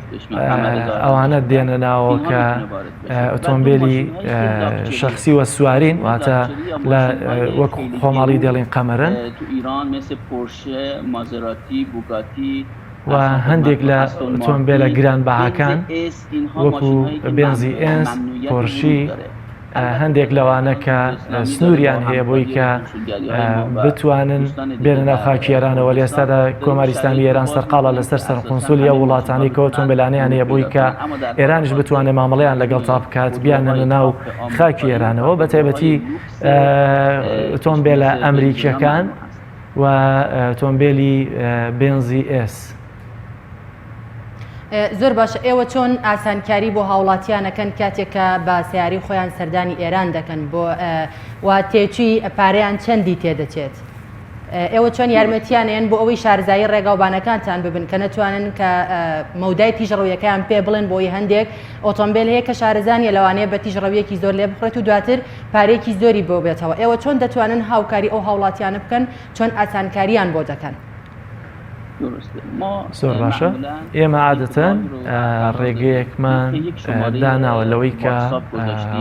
ئەوانە دێنە ناوە کە ئۆتۆمبیلی شخصی وە سوارین واتە لە وەک خۆماڵی دێڵین قەمەرن و هەندێک لە ئۆتۆمبیلە گرانبەهاکان وەکو بێنزی ئێنس، پۆرشی، هەندێک لەوانە کە سنووریان هەیە بۆی کە بتوانن بێنە ناو خاکی ئێرانەوە لە ئێستادا کۆماری ئیسلامی ئێران سەرقاڵە لەسەر سەرقونسولی ئەو وڵاتانەی کە ئۆتۆمبیلانەیان هەیە بۆی کە ئێرانیش بتوانێت مامەڵەیان لەگەڵ تا بکات بیاننە ناو خاکی ئێرانەوە بە تایبەتی ئۆتۆمبیلە ئەمریکیەکان و ئۆتۆمبیلی بێنزی ئێس. زۆر باشە ئێوە چۆن ئاسانکاری بۆ هاوڵاتیان ئەکەن کاتێک کە بە سەیارەی خۆیان سەردانی ئێران دەکەن بۆ و تێچووی پارەیان چەندی تێدەچێت؟ ئێوە چۆن یارمەتیان ئەیەن بۆ ئەوەی شارەزایی ڕێگاوبانەکانتان ببن کە نەتوانن کە مەودای تیژڕەویەکەیان پێ بڵێن بۆی هەندێک ئۆتۆمبیل هەیە کە شارەزا نیە لەوانەیە بە تیژڕەویەکی زۆر لێ بخورێت و دواتر پارەیەکی زۆری بۆ بێتەوە ئێوە چۆن دەتوانن هاوکاری ئەو هاوڵاتیانە بکەن چۆن ئاسانکاریان بۆ دەکەن؟ زۆر باشە ئێمە عادەتەن ڕێگەیەکمان داناوە لەوەی کە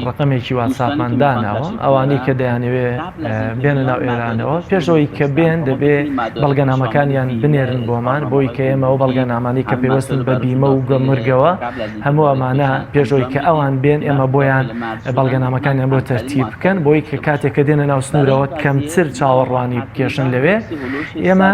ڕقمێکی واتساپمان داناوە ئەوانەی کە دەیانەوێ بێنە ناو ئێرانەوە پێشەوەی کە بێن دەبێ بەڵگەنامەکانیان بنێرن بۆمان بۆی کە ئێمە ئەو بەڵگەنامانەی کە پەیوەستن بە بیمە و گەمرگەوە هەموو ئەمانە پێشەوەی کە ئەوان بێن ئێمە بۆیان بەڵگەنامەکانیان بۆ تەرتیب بکەن بۆی کە کاتێک کە دێنە ناو سنوورەوە کەمتر چاوەڕوانی بکێشن لەوێ ئێمە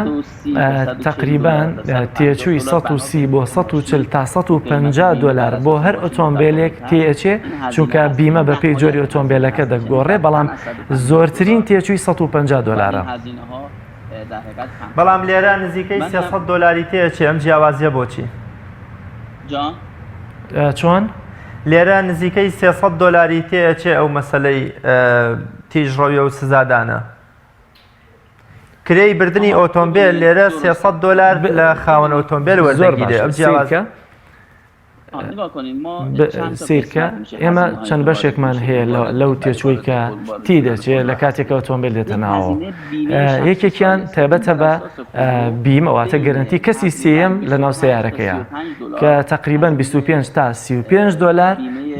تەقریبان تێچووی 130 بۆ 140 تا 150 دلار بۆ هەر ئۆتۆمبیلێک تێئەچێ چونکە بیمە بە پێی جۆری ئۆتۆمبیلەکە دەگۆڕێ بەڵام زۆرترین تێچووی 150 دلارە. بەڵام لێرە نزیکەی 300 دلاری تێئەچێ ئەم جیاوازیە بۆچی؟ چۆن؟ لێرە نزیکەی 300 دلاری تێئەچێ ئەو مەسەلەی تیژڕەویە و سزادانە. کرێی بردنی ئۆتۆمبێل لێرە 300 دلار لە خاوەن ئۆتۆمبێل وەردەگیرێ ئەم جیاوازە سیرکە ئێمە چەند بەشێکمان هەیە لەو تێچووی کە تی دەچێت لە کاتێکە ئۆتۆمبیل دێتە ناوەوە یەکێکیان تایبەتە بە بیمە واتە گەرنتی کەسی سێیەم لە ناو سیارەکەیە کە تقریبان 25 تا 35 دلار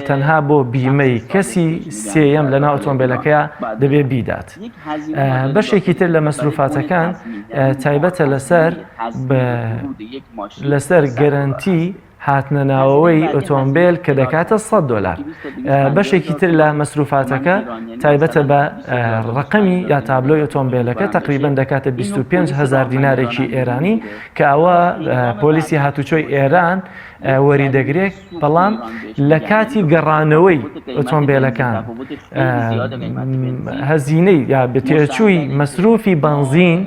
تەنها بۆ بیمەی کەسی سێیەم لە ناو ئۆتۆمبیلەکەیە دەبێ بیدات بەشێکی تر لە مەسروفاتەکان تایبەتە لەسەر لەسەر گەرەنتی هاتنە ناوەوەی ئۆتۆمبیل کە دەکاتە 100 دلار بەشێکی تر لە مەسروفاتەکە تایبەتە بە ڕقەمی یا تابلۆی ئۆتۆمبیلەکە تقریبا دەکاتە 25 هزار دینارێکی ئێرانی کە ئەوە پۆلیسی هاتوچۆی ئێران وەری دەگرێت بەڵام لە کاتی گەڕانەوەی ئۆتۆمبیلەکان هەزینەی یا بتێچووی مەسروفی بەنزین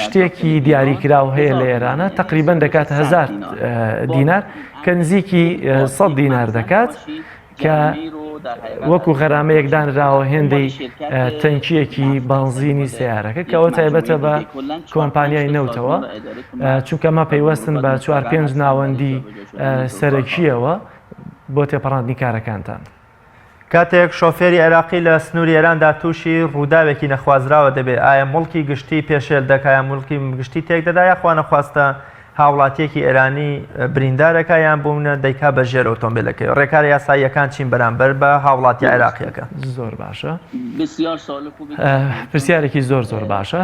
شتێکی دیاریکراو هەیە لە ئێرانە تقریبا دەکات هزار دینار کە نزیکی 100 دینار دەکات کە وەکو غەرامەیەک دانراوە هێندەی تەنکیەکی بەنزینی سیارەکە کەەوە تایبەتە بە کۆمپانیای نەوتەوە چونکە مە پەیوەستن بە چوار پێنج ناوەندی سەرەکیەوە بۆ تێپەڕاندنی کارەکانتان. کاتێک شۆفێری عێراقی لە سنووری ئێراندا تووشی ڕووداوێکی نەخوازراوە دەبێت، ئایا موڵکی گشتی پێشێل دەکا یا موڵکی گشتی تێک دەدا یا خوانەخواستە هاوڵاتیەکی ئێرانی بریندارەکە یان بوونە دەیکا بە ژێر ئۆتۆمبیلەکەی ڕێکارە یاساییەکان چین بەرامبەر بە هاوڵاتی عێراقیەکە؟ زۆر باشە پرسیارێکی زۆر زۆر باشە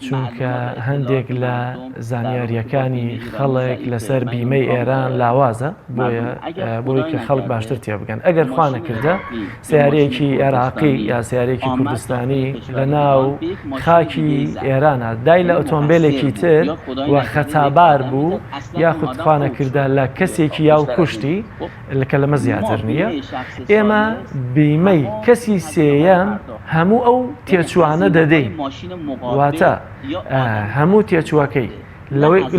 چونکە هەندێک لە زانیاریەکانی خەڵک لەسەر بیمەی ئێران لاوازە بۆیە بۆی کە خەڵک باشتر تێبگەن ئەگەر خوانەکردە سیارەیەکی عێراقی یا سیارەیەکی کوردستانی لە ناو خاکی ئێرانە دای لە ئۆتۆمبیلێکی تر و خەتابار بوو یاخود خوانەکردە لە کەسێکی یا و کوشتی لەکە لەمە زیاتر نییە ئێمە بیمەی کەسی سێیەم هەموو ئەو تێچوانە دەدەین واتە هەموو تێچووەکەی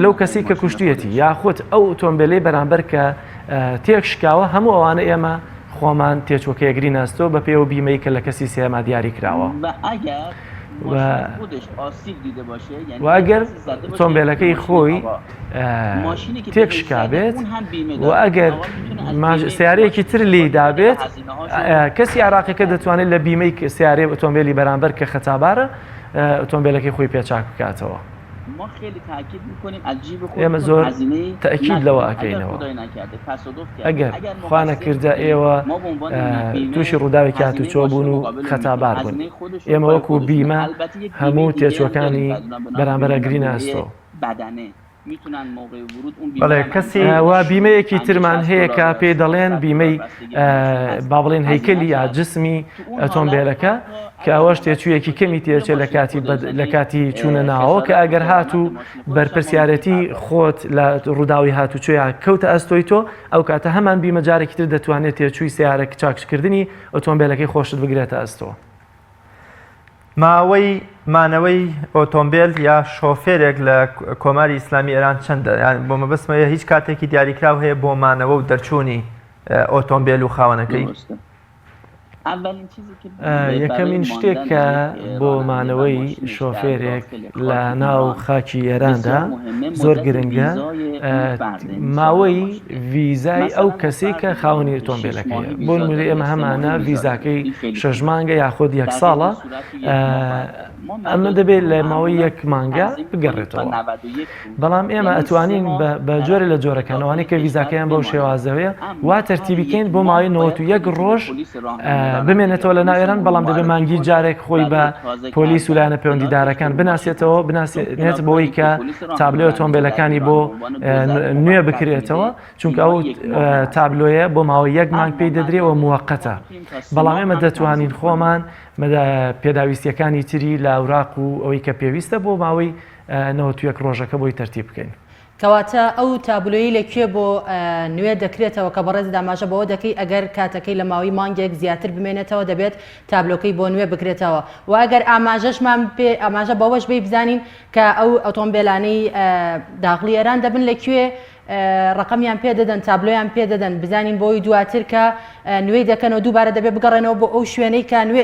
لەو کەسی کە کوشتویەتی یاخود ئەو ئۆتۆمبیلەی بەرامبەر کە تێک شکاوە هەموو ئەوانە ئێمە خۆمان تێچوەکە یەگری ناستۆ بە پێوە بیمەی کە لە کەسی سێما دیاری کراوە و ئەگەر ئۆتۆمبیلەکەی خۆی تێک شکابێت و ئەگەر سیارەیەکی تر لی دابێت کەسی عراقیەکە دەتوانێت لە بیمەی سیارەی ئۆتۆمبیلی بەرامبەر کە خەتابارە ئۆتۆمبیلەکەی خۆی پێچاک بکاتەوە. ئێمە زۆر تەئکید لەوە ئەکەینەوە ئەگەر خوا نەکردە ئێوە تووشی ڕووداوێکی هاتوچۆ بوون و خەتابار بوون ئێمە وەکو بیمە هەموو تێچوەکانی بەرامبەر ئەگرینە ئەستۆ. بەڵێ کەسی و بیمەیەکی ترمان هەیە کە پێی دەڵێن بیمەی با بڵێن هەیکەلی یا جسمی ئۆتۆمبیلەکە کە ئەوەش تێچوویەکی کەمی تێچێت لە کاتی لە کاتی چوونە ناوەوە کە ئەگەر هاتوو بەرپرسیارەتی خۆت لە ڕووداوی هاتوچۆیا کەوتە ئەستۆی تۆ ئەو کاتە هەمان بیمە جارێکی تر دەتوانێت تێچووی سیارە چاککردنی ئۆتۆمبیلەکەی خۆشت بگرێتە ئەستۆ. ماوەی مانەوەی ئۆتۆمبێل یا شۆفێرێک لە کۆماری ئیسلامی ئێران چەندە؟ یان بۆ مەبەستمە هیچ کاتێکی دیاریکراو هەیە بۆ مانەوە و دەرچوونی ئۆتۆمبێل و خاوەنەکەی؟ یەکەمین شتێک کە بۆ مانەوەی شۆفێرێک لە ناو خاکی ئێراندا زۆر گرنگە ماوەی ڤیزای ئەو کەسەی کە خاوەنی ئۆتۆمبیلەکەیە بۆ نمونە ئێمە هەمانە ڤیزاکەی شەش مانگە یاخود یەک ساڵە ئەمە دەبێت لە ماوەی یەک مانگە بگەڕێتەوە بەڵام ئێمە ئەتوانین بە جۆرە لە جۆرەکان ئەوانەی کە ڤیزاکەیان بەو شێوازەوەیە وا تەرتیبیکەین بۆ ماوەی 91 ڕۆژ بمێنێتەوە لە ناو ئێران بەڵام دەبێت مانگی جارێک خۆی بە پۆلیس و لایەنە پەیوەندیدارەکان بناسێتەوە بناسێنێت بۆی کە تابلۆی ئۆتۆمبیلەکانی بۆ نوێ بکرێتەوە چونکە ئەو تابلۆیە بۆ ماوەی یەک مانگ پێی دەدرێ و موەقەتە بەڵام ئێمە دەتوانین خۆمان پێداویستیەکانی تری لە ئەوراق و ئەوەی کە پێویستە بۆ ماوەی 91 ڕۆژەکە بۆی تەرتیب بکەین. کەواتە ئەو تابلۆیەی لە کوێ بۆ نوێ دەکرێتەوە کە بەڕێزت ئاماژە بەوە دەکەی ئەگەر کاتەکەی لە ماوەی مانگێک زیاتر بمێنێتەوە دەبێت تابلۆکەی بۆ نوێ بکرێتەوە و ئەگەر ئاماژەشمان پێ ئاماژە بەوەش بی بزانین کە ئەو ئۆتۆمبێلانەی داخڵی ئێران دەبن لە کوێ ڕقمیان پێ دەدەن تابلۆیان پێ دەدەن بزانین بۆی دواتر کە نوێی دەکەنەوە دووبارە دەبێت بگەڕێنەوە بۆ ئەو شوێنەی کە نوێ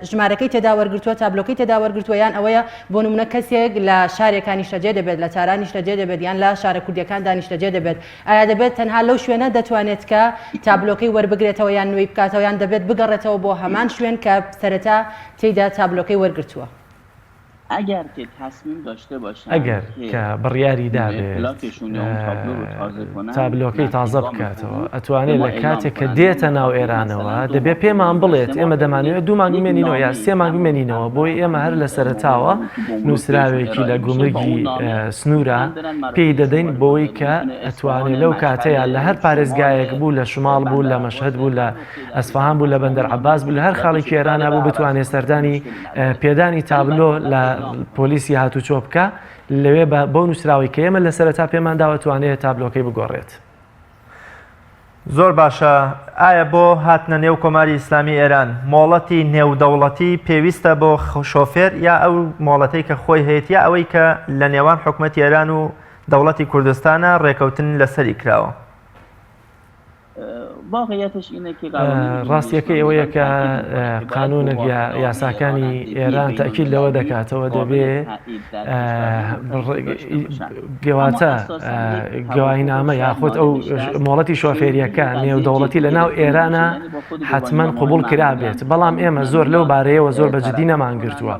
ژمارەکەی تێدا وەرگرتووە تابلۆکەی تێدا وەرگرتووە یان ئەوەیە بۆ نمونە کەسێک لە شارێکا نیشتەجێ دەبێت لە تاران نیشتەجێ دەبێت یان لە شارە کوردیەکاندا نیشتەجێ دەبێت ئایا دەبێت تەنها لەو شوێنە دەتوانێت کە تابلۆکەی وەربگرێتەوە یان نوێی بکاتەوە یان دەبێت بگەڕێتەوە بۆ هەمان شوێن کە سەرەتا تێیدا تابلۆکەی وەرگرتووە؟ ئەگەر کە بڕیاری دابێت تابلۆکەی تازە بکاتەوە ئەتوانێت لە کاتێک کە دێتە ناو ئێرانەوە دەبێت پێمان بڵێت ئێمە دەمانەوێت دوو مانگ بمێنینەوە یا سێ مانگ بمێنینەوە بۆی ئێمە هەر لە سەرەتاوە نووسراوێکی لە گومرگی سنوورە پێی دەدەین بۆی کە ئەتوانێت لەو کاتەیە لە هەر پارێزگایەک بوو لە شماڵ بوو لە مەشهەد بوو لە ئەسفەهان بوو لە بەندەر عەباس بوو لە هەر خاڵێکی ئێرانە بوو بتوانێت سەردانی پێدانی تابلۆ لە پۆلیسی هاتوچۆ بکە لەوێ بە بەو نووسراوەی کە ئێمە لە سەرەتا پێمان داوە توانێت تابلۆکەی بگۆڕێت. زۆر باشە ئایا بۆ هاتنە نێو کۆماری ئیسلامی ئێران مۆڵەتی نێودەوڵەتی پێویستە بۆ شۆفێر یا ئەو مۆڵەتەی کە خۆی هەیەتی یا ئەوەی کە لە نێوان حکومەتی ئێران و دەوڵەتی کوردستانە ڕێکەوتن لەسەری کراوە؟ ڕاستیەکەی ئەوەیە کە قانونێک یا یاساکانی ئێران تەئکید لەوە دەکاتەوە دەبێ گەواتە گەواهینامە یاخود ئەو مۆڵەتی شۆفێریەکە نێودەوڵەتی لە ناو ئێرانە حتمما قوبول کرابێت بەڵام ئێمە زۆر لەو بارەیەوە زۆر بە جدی نەمانگرتووە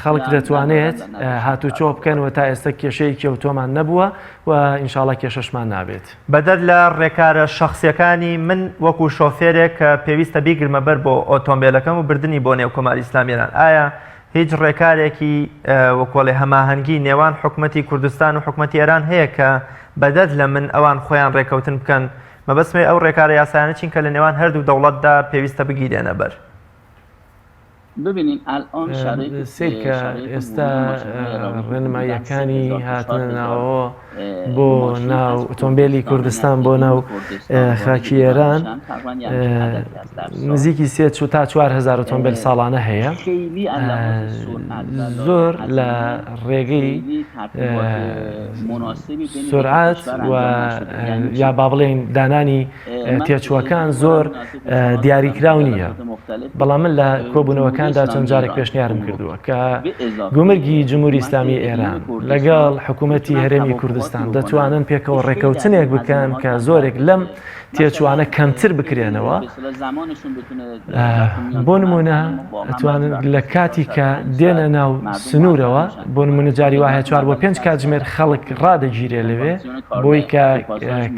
خەڵک دەتوانێت هاتوچۆ بکەن و تا ئێستا کێشەیەکی ئەوتۆمان نەبووە و ئینشاڵا کێشەشمان نابێت. بەدەر لە ڕێکارە شەخسیەکانی من وەکو شۆفێرێک کە پێویستە بیگرمە بەر بۆ ئۆتۆمبێلەکەم و بردنی بۆ نێو کۆماری ئیسلامی ئێران ئایا هیچ ڕێکارێکی وەکۆڵێ هەماهەنگی نێوان حکومەتی کوردستان و حکومەتی ئێران هەیە کە بەدەر لە من ئەوان خۆیان ڕێکەوتن بکەن مەبەستمێ ئەو ڕێکارە یاسایانە چین کە لە نێوان هەردوو دەوڵەتدا پێویستە بگیرێنە بەر؟ سەیرکە ئێستا ڕێنماییەکانی هاتنە ناوەوە بۆ ناو ئۆتۆمبیلی کوردستان بۆ ناو خاکی ئێران نزیکی سێ تا 4هزار ئۆتۆمبیل ساڵانە هەیە زۆر لە ڕێگەی سرعات و یا با بڵێین دانانی تێچووەکان زۆر دیاریکراو نییە، بەڵام من لە کۆبوونەوەکاندا چەند جارێک پێشنیارم کردووە کە گومرگی جمهوری ئیسلامی ئێران لەگەڵ حکوومەتی هەرێمی کوردستان دەتوانن پێکەوە ڕێکەوتنێک بکەن کە زۆرێک لەم تێچووانە کەمتر بکرێنەوە بۆ نمونە ئەتوانن لە کاتی کە دێنە ناو سنوورەوە بۆ نمونە جاری وایە چوار بۆ پێنج کاتژمێر خەڵک ڕادەگیرێ لەوێ بۆی کە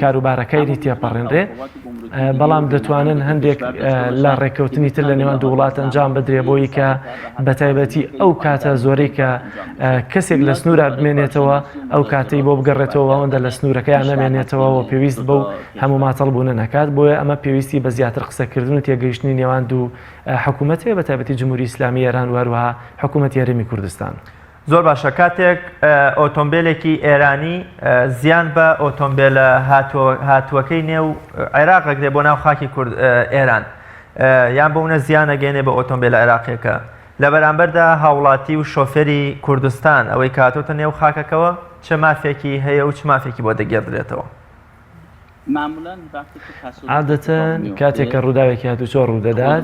کاروبارەکەیری تێپەڕێنرێ بەڵام دەتوانن هەندێک لە ڕێککەوتنی تر لە نێوان دوو وڵات ئەنجام بدرێ بۆی کە بەتایبەتی ئەو کاتە زۆرەی کە کەسێک لە سنوورا بمێنێتەوە ئەو کاتەی بۆ بگەڕێتەوە ئەوەندە لە سنوورەکەیان نەمێنێتەوە و پێویست بەو هەموو ماتەڵ بوونە نەکات بۆیە ئەمە پێویستی بە زیاتر قسەکردن و تێگەیشتنی نێوان دوو حکوومەت هەیە بە تایبەتی جمهوری ئیسلامی ئێران و هەروەها حکوومەتی هەرێمی کوردستان. زۆر باشە کاتێک ئۆتۆمبێلێکی ئێرانی زیان بە ئۆتۆمبێلە هاتووەکەی نێو عێراق ئەگرێ بۆ ناو خاکی کورد ئێران یان بۆ منە زیان ئەگەێنێ بە ئۆتۆمبێلە عێراقیەکە. لە بەرامبەردا هاوڵاتی و شۆفێری کوردستان ئەوەی کە هاتۆتە نێو خاکەکەوە چ مافێکی هەیە و چ مافێکی بۆ دەگێڕدرێتەوە؟ عادەتەن کاتێک کە ڕووداوێکی هاتوچۆ ڕوودەدات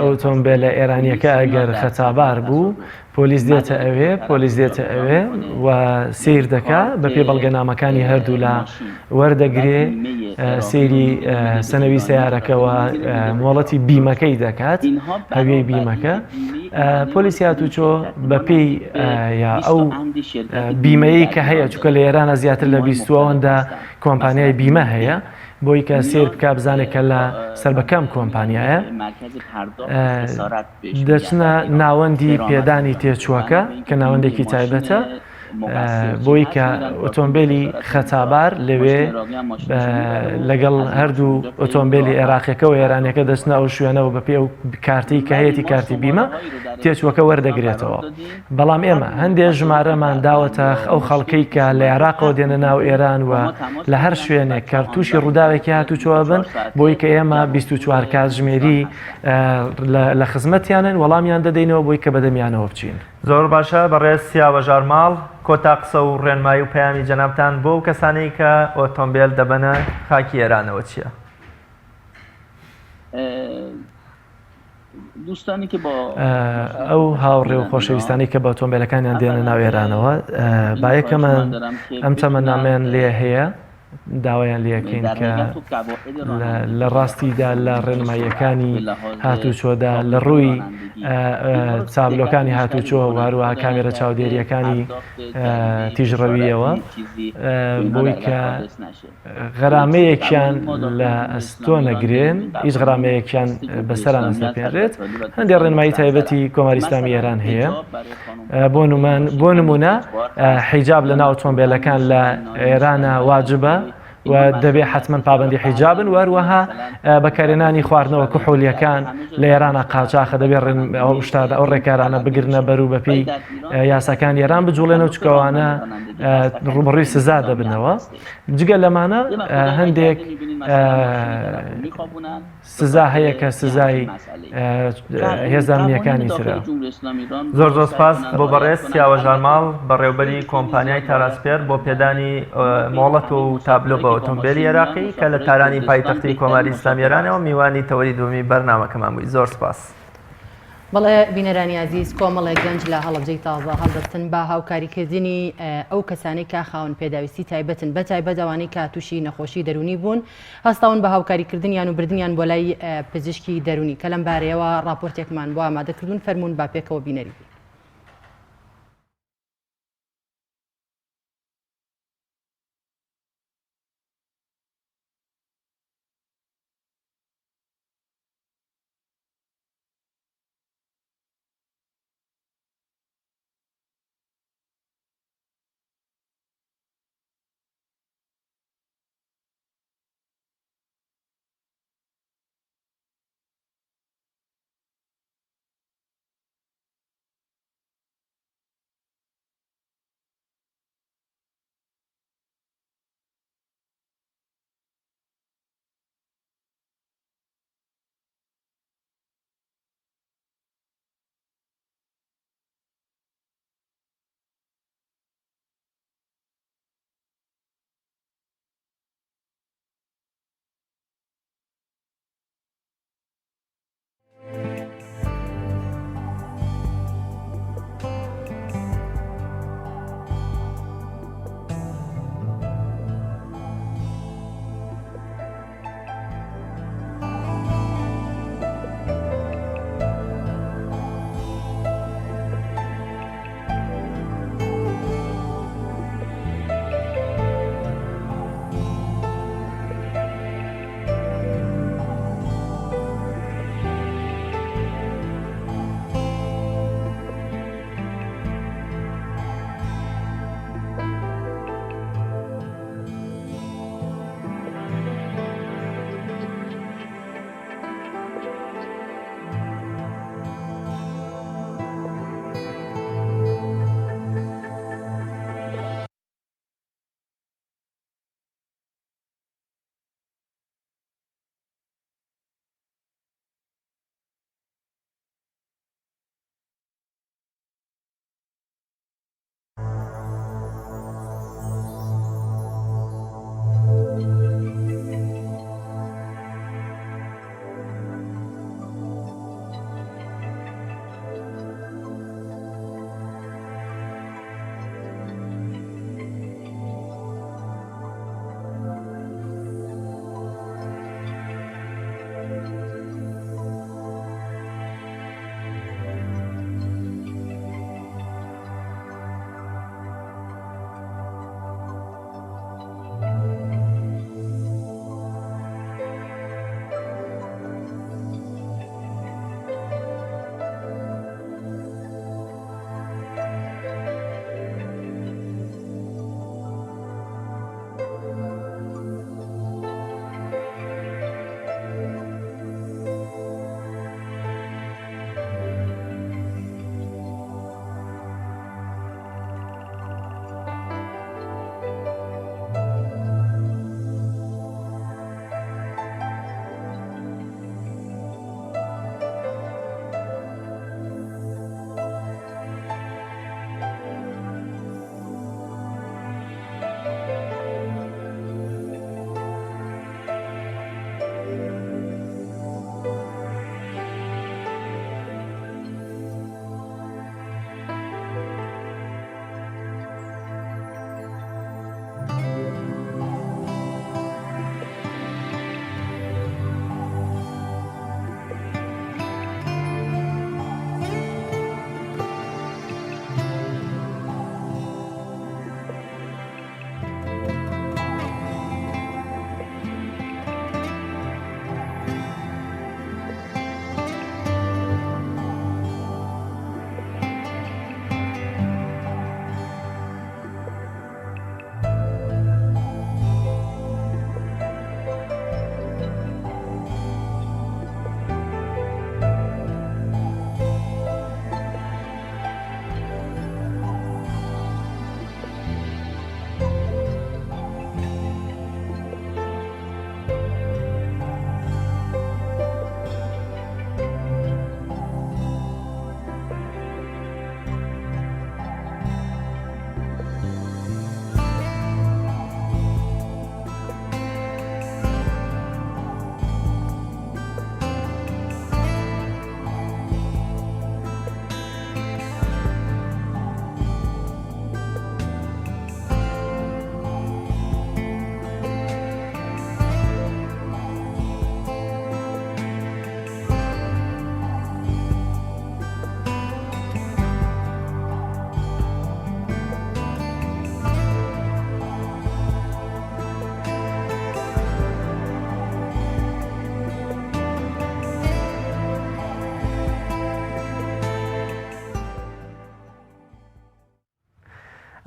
ئۆتۆمبێلە ئێرانیەکە ئەگەر خەتابار بوو پۆلیس دێتە ئەوێ پۆلیس دێتە ئەوێ و سیر دەکا بە پێ بەڵگەنامەکانی هەردوولا وەردەگرێ سەیری سەنەوی سیارەکەەوە مۆڵەتی بیمەکەی دەکات هەویەی بیمەکە پۆلیسی هاتوچۆ بەپێی یا ئەو بیمەیە کە هەیە چکە لە ئێرانە زیاتر لە بیستوەوەندە کۆمپانیای بیمە هەیە بۆی کە سیر بک بزانێت کە لە سەر بەکەم کۆمپانیایە دەچنە ناوەندی پێدانی تێچووەکە کە ناوەندێکی تایبەتە بۆی کە ئۆتۆمبیلی خەتابار لەوێ لەگەڵ هەردوو ئۆتۆمبیلی عێراقیەکە و ئێرانەکە دەچنە ئەو شوێنەوە بەپێ ئەو کارتی کە هەیەی کارتی بیمە تێچووەکە وەردەگرێتەوە بەڵام ئێمە هەندێک ژمارەمان داوەتە ئەو خەڵکەی کە لە عێراقەوە دێنە ناو ئێران و لە هەر شوێنێک کە تووشی ڕووداوێکی هاتوچۆ بن بۆی کە ئێمە 24 کاتژمێری لە خزمەتیانن وەڵامیان دەدەینەوە بۆی کە بەدەمیانەوە بچین. زۆر باشە بەڕێز سیاوە ژارماڵ، کۆتا قسە و ڕێنمایی و پەیامی جەنابتان بۆ ئەو کەسانەی کە ئۆتۆمبێل دەبەنە خاکی ئێرانەوە چییە؟ ئەو هاوڕێ و خۆشەویستانەی کە بە ئۆتۆمبێلەکانیان دێنە ناو ئێرانەوە با یەکەمان ئەم تەمەنامەیان لێ هەیە داوایان لەکەین کە لە ڕاستیدا لە ڕێنماییەکانی هاتوچۆدا لە ڕووی تابلۆکانی هاتوچۆ و هەروەها کامێرە چاودێریەکانی تیژڕەویەوە بۆی کە غەرامەیەکیان لە ئەستۆ نەگرێن هیچ غرامەیەکیان بەسەران نەسەپێنرێت هەندێک ڕێنمایی تایبەتی کۆماری ئیسلامی ئێران هەیە بۆ نمان بۆ نمونە حیجاب لە ناو ئۆتۆمبیلەکان لە ئێرانە واجبە و دەبێ حتمما پابندی حیجابن وەروەها بەکارێنانی خواردنەوە کحولیەکان لە ئێرانە قاچاخە دەبێ ئەو شتانە ئەو ڕێکارانە بگرنە بەر و بەپی یاساکان ئێران بجوڵێنەوە چکەوانە ڕوبڕی سزا دەبنەوە. جگە لەمانە هەندێک سزا هەیە کە سزای هێزە ئەمنییەکانی ترە. زۆر زۆر سپاس بۆ بەڕێز سیاوە ژارماڵ بەڕێوبەری کۆمپانیای تاراسپێر بۆ پێدانی مۆڵەت و تابلۆ بە ئۆتۆمبێلی عێراقی کە لە تارانی پایتەختی کۆماری ئیسلامی ئێرانەوە میوانی تەوەری دووەمی بەرنامەکەمان بووی زۆر سپاس. بەڵێ بینەرانی ئازیز کۆمەڵێک گەنج لە هەڵەبجەی تازە هەڵدەستن بە هاوکاریکردنی ئەو کەسانەی کە خاوەن پێداویستی تایبەتن بە تایبەت ئەوانەی کە تووشی نەخۆشی دەروونی بوون هەستاون بە هاوکاریکردنیان و بردنیان بۆ لای پزیشکی دەروونی کە لەم بارەیەوە ڕاپۆرتێکمان بۆ ئامادەکردوون فەرموون با پێکەوە بینەری بین.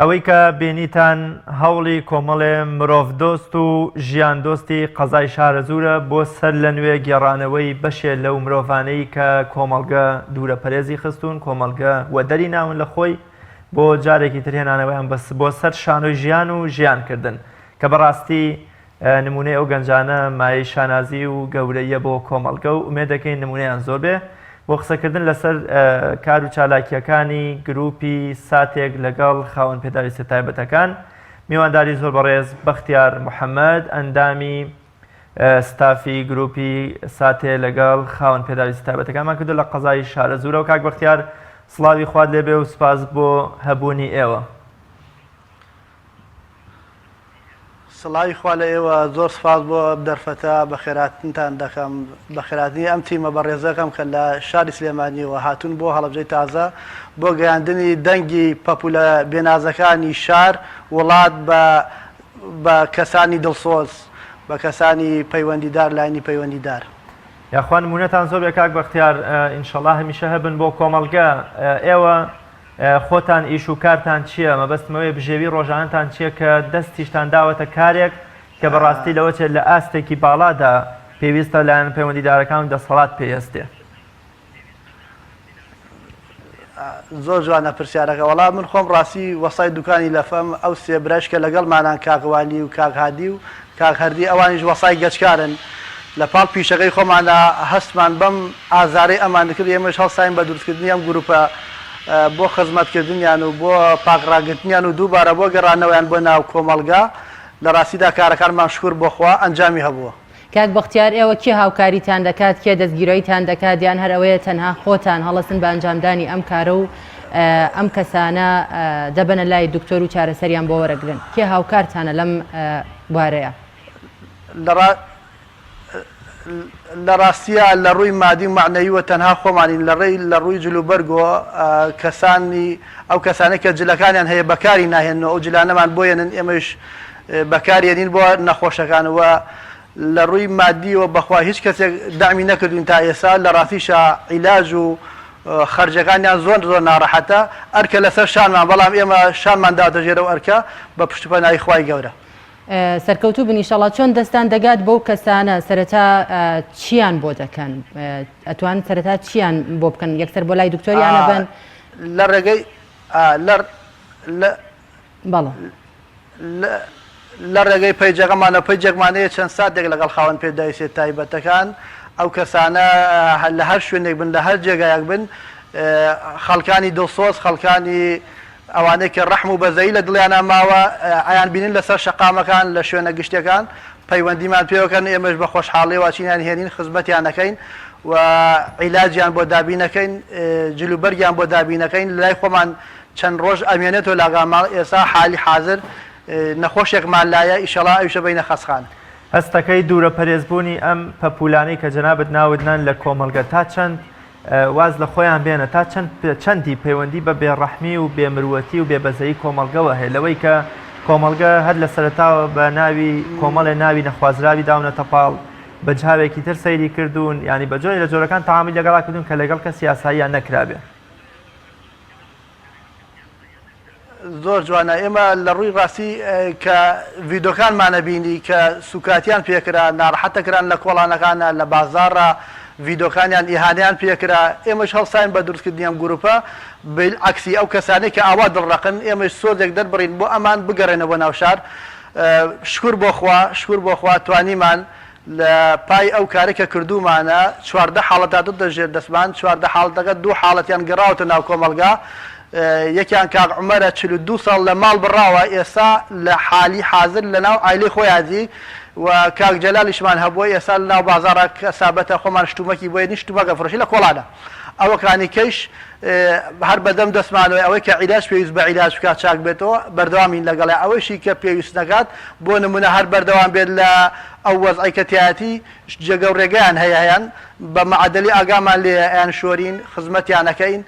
ئەوەی کە بینیتان هەوڵی کۆمەڵێ مرۆڤدۆست و ژیاندۆستی قەزای شارەزوورە بۆ سەر لە نوێ گێڕانەوەی بەشێ لەو مرۆڤانەی کە کۆمەڵگە دوورەپەرێزی خستوون، کۆمەڵگە وەدەری ناون لە خۆی بۆ جارێکی تر هێنانەوەیان بۆ سەر شانۆی ژیان و ژیانکردن کە بەڕاستی نمونەی ئەو گەنجانە مایەی شانازی و گەورەییە بۆ کۆمەڵگە و ئومێد دەکەین نمونەیان زۆر بێ. بۆ قسەکردن لەسەر کار و چالاکییەکانی گروپی ساتێک لەگەڵ خاوەن پێداویستە تایبەتەکان میوانداری زۆر بەڕێز بەختیار محەمەد ئەندامی ستافی گروپی ساتێ لەگەڵ خاوەن پێداویستە تایبەتەکانمان کردو لە قەزای شارەزوورەوە. کاک بەختیار سڵاوی خوات لێبێ و سوپاس بۆ هەبوونی ئێوە. سڵاوی خوا لە ئێوە، زۆر سوپاس بۆ ئەم دەرفەتە، بەخێرهاتنتان دەکەم، بەخێرهاتنی ئەم تیمە بەڕێزەکەم کە لە شاری سلێمانیەوە هاتوون بۆ هەڵەبجەی تازە بۆ گەیاندنی دەنگی پەپولە بێنازەکانی شار وڵات بە بە کەسانی دڵسۆز، بە کەسانی پەیوەندیدار، لایەنی پەیوەندیدار. یاخوا نمونەتان زۆر بێ کاک بەختیار ئینشەڵا هەمیشە هەبن بۆ کۆمەڵگە. ئێوە خۆتان ئیش و کارتان چییە؟ مەبەستم ئەوەیە بژێوی ڕۆژانەتان چییە کە دەستیشتان داوەتە کارێک کە بەڕاستی لەوە چێت لە ئاستێکی باڵادا پێویستە لایەنە پەیوەندیدارەکان و دەسەڵات پێی هەستێ؟ زۆر جوانە پرسیارەکە وەڵا من خۆم ڕاستی وەسای دوکانی لەفەم ئەو سێ برایش کە لەگەڵمانان کاک والی و کاک هادی و کاک هەردی ئەوانیش وەسای گەچکارن لە پاڵ پیشەکەی خۆمانا هەستمان بەم ئازارەی ئەمان دەکرد ئێمەش هەڵساین بە دروستکردنی ئەم گروپە بۆ خزمەتکردنیان و بۆ پاک ڕاگرتنیان و دووبارە بۆ گەڕانەوەیان بۆ ناو کۆمەڵگا لە ڕاستیدا کارەکانمان شکور بۆ خوا ئەنجامی هەبووە. کاک بەختیار ئێوە کێ هاوکاریتان دەکات کێ دەستگیرۆیتان دەکات یان هەر ئەوەیە تەنها خۆتان هەڵەسن بە ئەنجامدانی ئەم کارە و ئەم کەسانە دەبەنە لای دکتۆر و چارەسەریان بۆ وەرەگرن کێ هاوکارتانە لەم بوارەیە؟ لە ڕاستیا لە ڕووی مادی و مەعنەویوە تەنها خۆمانین لە ڕێی لە ڕووی جلوبەرگۆ کەسانی ئەو کەسانەی کە جلەکانیان هەیە بەکاری ناهێنن و ئەو جلانەمان بۆ یەنن ئێمەش بەکاری یەنین بۆ نەخۆشەکان و لە ڕووی مادیەوە بەخوا هیچ کەسێک دەعمی نەکردوین تا ئێستا لە ڕاستیشا عیلاج و خەرجەکانیان زۆر زۆر ناڕەحەتە ئەرکە لەسەر شانمان بەڵام ئێمە شانمان داوەتە ژێر ئەو ئەرکە بە پشت و پەنای خوای گەورە. سەرکەوتوو بن ئیشەڵا چۆن دەستان دەگات بەو کەسانە سەرەتا چیان بۆ دەکەن ئەتوان سەرەتا چیان بۆ بکەن یەکسەر بۆ لای دکتۆریانە بن لە ڕێگەی لە لە بەڵێ لە ڕێگەی پەیجەکەمانە پەیجێکمان هەیە چەند ساتێک لەگەڵ خاوەن پێداویستیە تایبەتەکان ئەو کەسانە لە هەر شوێنێک بن لە هەر جێگایەک بن خەڵکانی دڵسۆز خەڵکانی ئەوانەی کە ڕەحم و بەزەیی لە دڵیانا ماوە ئەیانبینن لەسەر شەقامەکان لە شوێنە گشتیەکان پەیوەندیمان پێوەکەن ئێمەش بە خۆشحاڵیەوە ئەچینیان هێنین خزمەتیان ئەکەین و عیلاجیان بۆ دابین ئەکەین جل و بەرگیان بۆ دابین ئەکەین لەلای خۆمان چەند ڕۆژ ئەمێنێتەوە لاگامان ئێسا حالی حازر نەخۆشێکمان لایە ئیشەڵا ئەویشە بەینە خەسخانە. هەستەکەی دوورە پەرێزبوونی ئەم پەپوولانەی کە جەنابت ناوت نان لە کۆمەڵگە تا چەند واز لە خۆیان بێنە تا چەند چەندی پەیوەندی بە بێ ڕەحمی و بێ مروەتی و بێ بەزەیی کۆمەڵگەوە هەیە لەوەی کە کۆمەڵگە هەر لە سەرەتاوە بە ناوی کۆمەڵێ ناوی نەخوازراوی داونەتە پاڵ بە جاوێکی تر سەیری کردوون یانی بە جۆرێ لە جۆرەکان تەعامولی لەگەڵا کردوون کە لەگەڵ کەسی یاساییان نەکرابێ. زۆر جوانە ئێمە لە ڕووی ڕاستی کە ڤیدۆکانمانە بینی کە سوکاتیان پێکرا ناڕەحەتە کران لە کۆڵانەکانە لە بازاڕا ڤیدۆکانیان ئیهانەیان پێکرا ئێمەش هەڵساین بە دروستکردنی ئەم گروپە بلعەکسی ئەو کەسانەی کە ئاوا دڵڕەقن ئێمەش سۆزێک دەربڕین بۆ ئەمان بگەڕێنەوە ناو شار شکور بۆ خوا شکور بۆ خوا توانیمان لە پای ئەو کارەی کە کردوومانە 14 حاڵەت هاتۆتە ژێر دەستمان، 14 حاڵەتەکە دوو حاڵەتیان گەڕاوەتە ناو کۆمەڵگا، یەکیان کاک عومەرە 42 ساڵ لە ماڵ بڕاوە ئێستا لە حالی حازر لە ناو عایلەی خۆیاتی و کاک جەلالیشمان هەبووە ئێستا لە ناو بازاڕە کەسابەتە خۆمان شتومەکی بۆ یەنی شتومەک ئەفرۆشی لە کۆڵانە ئەوەکانی کەیش هەر بەدەم دەستمانەوەی ئەوەی کە عیلاج پێویست بە عیلاج بکات چاک بێتەوە بەردەوامین لەگەڵی ئەوەیشی کە پێویست نەکات بۆ نمونە هەر بەردەوام بێت لە ئەو وەزعەی کە تیایەتی جێگە و ڕێگەیان هەیە هەیان بە مەعەدەلی ئاگامان لێیە ئەیان شۆرین خزمەتیان ئەکەین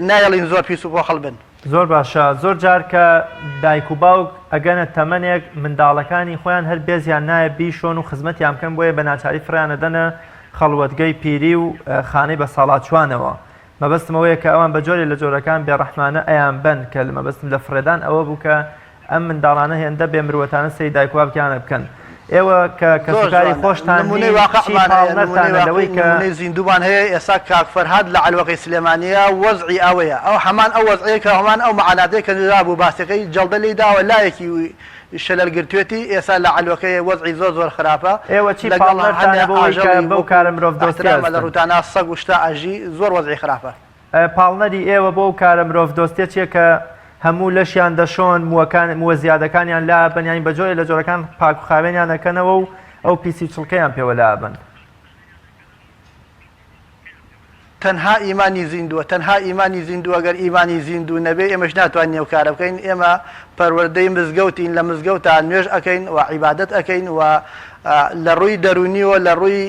نایەڵین زۆر پیس و پۆخڵ بن. زۆر باشە زۆر جار کە دایک و باوک ئەگەنە تەمەنێک منداڵەکانی خۆیان هەر بێزیان نایە بیشۆن و خزمەتیان بکەن بۆیە بە ناچاری فڕیان ئەدەنە خەڵوەتگەی پیری و خانەی بەساڵاچوانەوە. مەبەستم ئەوەیە کە ئەوان بە جۆرێ لە جۆرەکان بێڕەحمانە ئەیانبەن کە مەبەستم لە فڕێدان ئەوە بوو کە ئەم منداڵانە هێندە بێ مروەتانە سەیری دایک و باوکیانە بکەن ئێوە کە زۆر کەسوکاری جوانە خۆشتان نمونەی نین چی واقعمان هەیە نمونەی پاڵنەرتانە واقعی لەوەی کە نمونەی زیندوومان هەیە ئێستا کاک فەرهاد لە عەلوەکەی سلێمانیە وەزعی ئەوەیە ئەو هەمان ئەو وەزعەیە کە هەمان ئەو مەعاناتەیە کە نرابوو باسەکەی جەڵدە لێی داوە لایەکی شەلەل گرتوێتی ئێستا لە عەلوەکەی وەزعی زۆر زۆر خراپە ئێوە چی لەگەڵ پاڵنەرتانە هەندێ بۆ ئەوەی کە ئاژەڵی بەو وەکو کارە مرۆڤدۆستیە ئەحترامە لە هەستن؟ ڕووتانا سەگ و شتا ئەژی زۆر وەزعی خراپە. پاڵنەری ئێوە بۆ ئەو کارە مرۆڤدۆستیە چیە کە هەموو لەشیان دەشۆن، مووەکان مووە زیادەکانیان لائەبەن یانی بە جۆرێ لە جۆرەکان پاک و خاوێنیان ئەکەنەوە و ئەو پیسی و چڵکەیان پێوە لائەبەن؟ تەنها ئیمانی زیندووە تەنها ئیمانی زیندووە گەر ئیمانی زیندوو نەبێ ئێمەش ناتوانین ئەو کارە بکەین ئێمە پەروەردەی مزگەوتین لە مزگەوتا نوێژ ئەکەین و عیبادەت ئەکەین و لە ڕووی دەروونیەوە لە ڕووی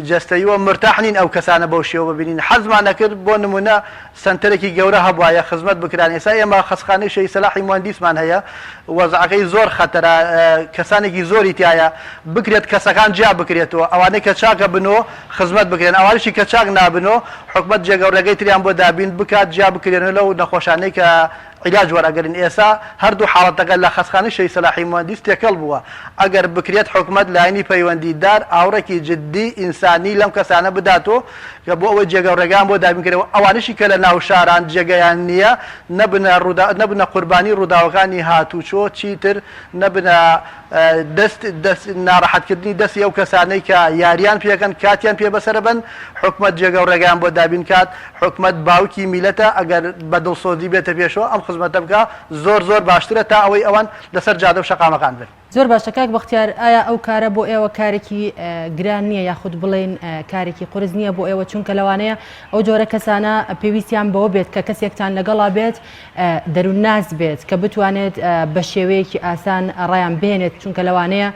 جەستەییەوە مرتاح نین ئەو کەسانە بەو شێوە ببینین حەزمان ئەکرد بۆ نمونە سەنتەرێکی گەورە هەبوایە خزمەت بکران ئێستا ئێمە خەسخانەی شەهید سەلاحی موهەندیسمان هەیە وەزعەکەی زۆر خەتەرە کەسانێکی زۆری تیایە بکرێت کەسەکان جیا بکرێتەوە ئەوانەی کە چاکە بنۆ خزمەت بکرێن ئەوانیشی کە چاک نابنۆ حکومەت جێگەو ڕێگەی تریان بۆ دابین بکات جیا بکرێنەوە لەو نەخۆشانەی کە عیلاج وەرئەگرن ئێسا هەردوو حاڵەتەکە لە خەسخانەی شەهید سەلاحی موهەندیس تێکەڵ بووە ئەگەر بکرێت حکومەت لایەنی پەیوەندی دار ئاوڕێکی جدی ئینسانی لەم کەسانە بداتۆ کە بۆ ئەوەی جێگەو ڕێگەیان بۆ دابین کرێ و ئەوانەشی کە لە ناو شاران جێگەیان نییە نەبنە ڕوودا نەبنە قوربانی ڕووداوەکانی هاتووچۆ چیتر نەبنە دەست دەست ناڕەحەتکردنی دەستی ئەو کەسانەی کە یاریان پێکەن کاتیان پێ بەسەرەبەن حکومەت جێگەو ڕێگەیان بۆ دابین کات حکومەت باوکی میلەتە ئەگەر بە دڵسۆزی بێتە پێشەوە ئەم خزمەتە بکا زۆر زۆر باشترە تا ئەوەی ئەوان لەسەر جادە و شەقامەکان بن. زۆر باشە کاک بەختیار ئایا ئەو کارە بۆ ئێوە کارێکی گران نییە یاخود بڵێین کارێکی قورس نییە بۆ ئێوە چونکە لەوانەیە ئەو جۆرە کەسانە پێویستیان بەوە بێت کە کەسێکتان لەگەڵا بێت دەروونناس بێت کە بتوانێت بە شێوەیەکی ئاسان ڕایان بهێنێت چونکە لەوانەیە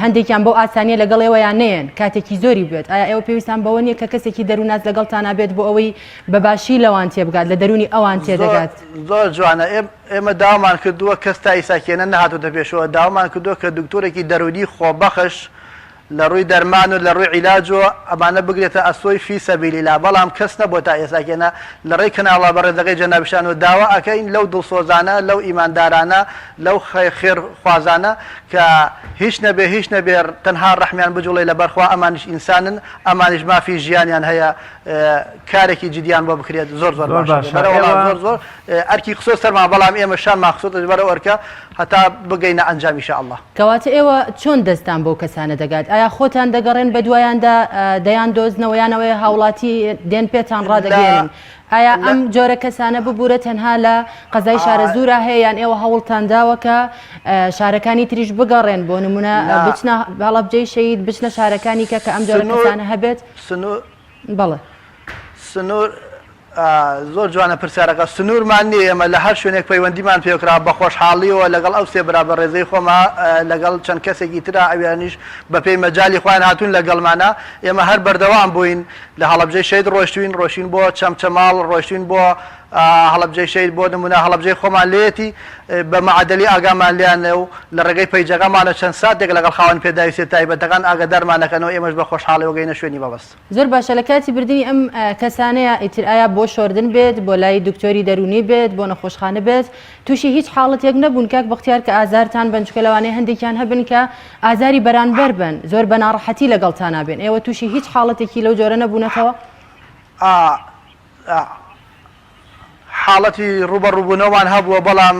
هەندێکیان بەو ئاسانیە لەگەڵ ئێوەیان نەیەن کاتێکی زۆری بوێت ئایا ئێوە پێویستان بەوە نییە کە کەسێکی دەروونناس لەگەڵتانا بێت بۆ ئەوەی بە باشی لەوان تێبگات لە دەروونی ئەوان تێدەگات؟ زۆر جوانە ئێمە داوامان کردووە کەس تا ئیستا کێنە نەهاتۆتە پێشەوە داوامان کردووە کە دکتۆرێکی دەروونی خۆبەخش لە ڕووی دەرمان و لە ڕووی عیلاجەوە ئەمانە بگرێتە ئەستۆی فی سەبیلیلا بەڵام کەس نەبووە تا ئێستا کێنە لە ڕێی کەناڵە بەڕێزەکەی جەنابیشتانەوە داوا ئەکەین لەو دڵسۆزانە لەو ئیماندارانە لەو خێر خوازانە کە هیچ نەبێ هیچ نەبێ تەنها ڕەحمیان بجوڵێ لەبەر خوا ئەمانیش ئینسانن ئەمانیش مافی ژیانیان هەیە کارێکی جدیان بۆ بکرێت زۆر زۆر زۆر باشە باشە بەرەوەڵا ئێوە زۆر زۆر ئەرکی خستۆ سەرمان بەڵام ئێمە شانمان خستۆتە بەرەو ئەرکە هەتا بگەینە ئەنجام ان شاء اللە. کەواتە ئێوە چۆن دەستتان بەو کەسانە دەگات؟ ئایا خۆتان دەگەڕێن بەدوایاندا دەیان دۆزنەوە یان ئەوەیە هاوڵاتی دێن پێتان ڕادەگەیەنن؟ ئایا ئەم جۆرە کەسانە ببورە تەنها لە قەزای شارەزوورا هەیە یان ئێوە هەوڵتان داوە کە شارەکانی تریش بگەڕێن بۆ نمونە بچنە هەڵەبجەی شەهید بچنە شارەکانی کە کە ئەم جۆرە کەسانە هەبێت؟ بەڵێ. سنوور زۆر جوانە پرسیارەکە سنوورمان نییە ئێمە لە هەر شوێنێک پەیوەندیمان پێکرا بە خۆشحاڵیەوە لەگەڵ ئەو سێ برا بەڕێزەی خۆما لەگەڵ چەند کەسێکی ترا ئەویانیش بەپێی مەجالی خۆیان هاتوون لەگەڵمانە ئێمە هەر بەردەوام بووین لە هەڵەبجەی شەهید ڕۆشتوین ڕۆشتین بۆ چەمچەماڵ ڕۆشتوین بۆ هەڵەبجەی شەهید بۆ نمونە هەڵەبجەی خۆمان لێیەتی بە مەعەدەلی ئاگامان لێیانە و لە ڕێگەی پەیجەکەمانە چەند ساتێک لەگەڵ خاوەن پێداویستیە تایبەتەکان ئاگادارمان ئەکەنەوە ئێمەش بە خۆشحاڵیەوە گەینە شوێنی مەبەست. زۆر باشە لە کاتی بردنی ئەم کەسانەیە ئیتر ئایا بۆ شۆردن بێت بۆ لای دکتۆری دەروونی بێت بۆ نەخۆشخانە بێت تووشی هیچ حاڵەتێک نەبوون کاک بەختیار کە ئازارتان بن چونکە لەوانەیە هەندێکیان هەبن کە ئازاری بەرانبەر بن زۆر بە ناڕەحەتی لەگەڵتانا بێن ئێوە تووشی هیچ حاڵەتێکی لەو جۆرە نەبوونەتەوە؟ حاڵەتی ڕووبەڕووبوونەوەمان هەبووە، بەڵام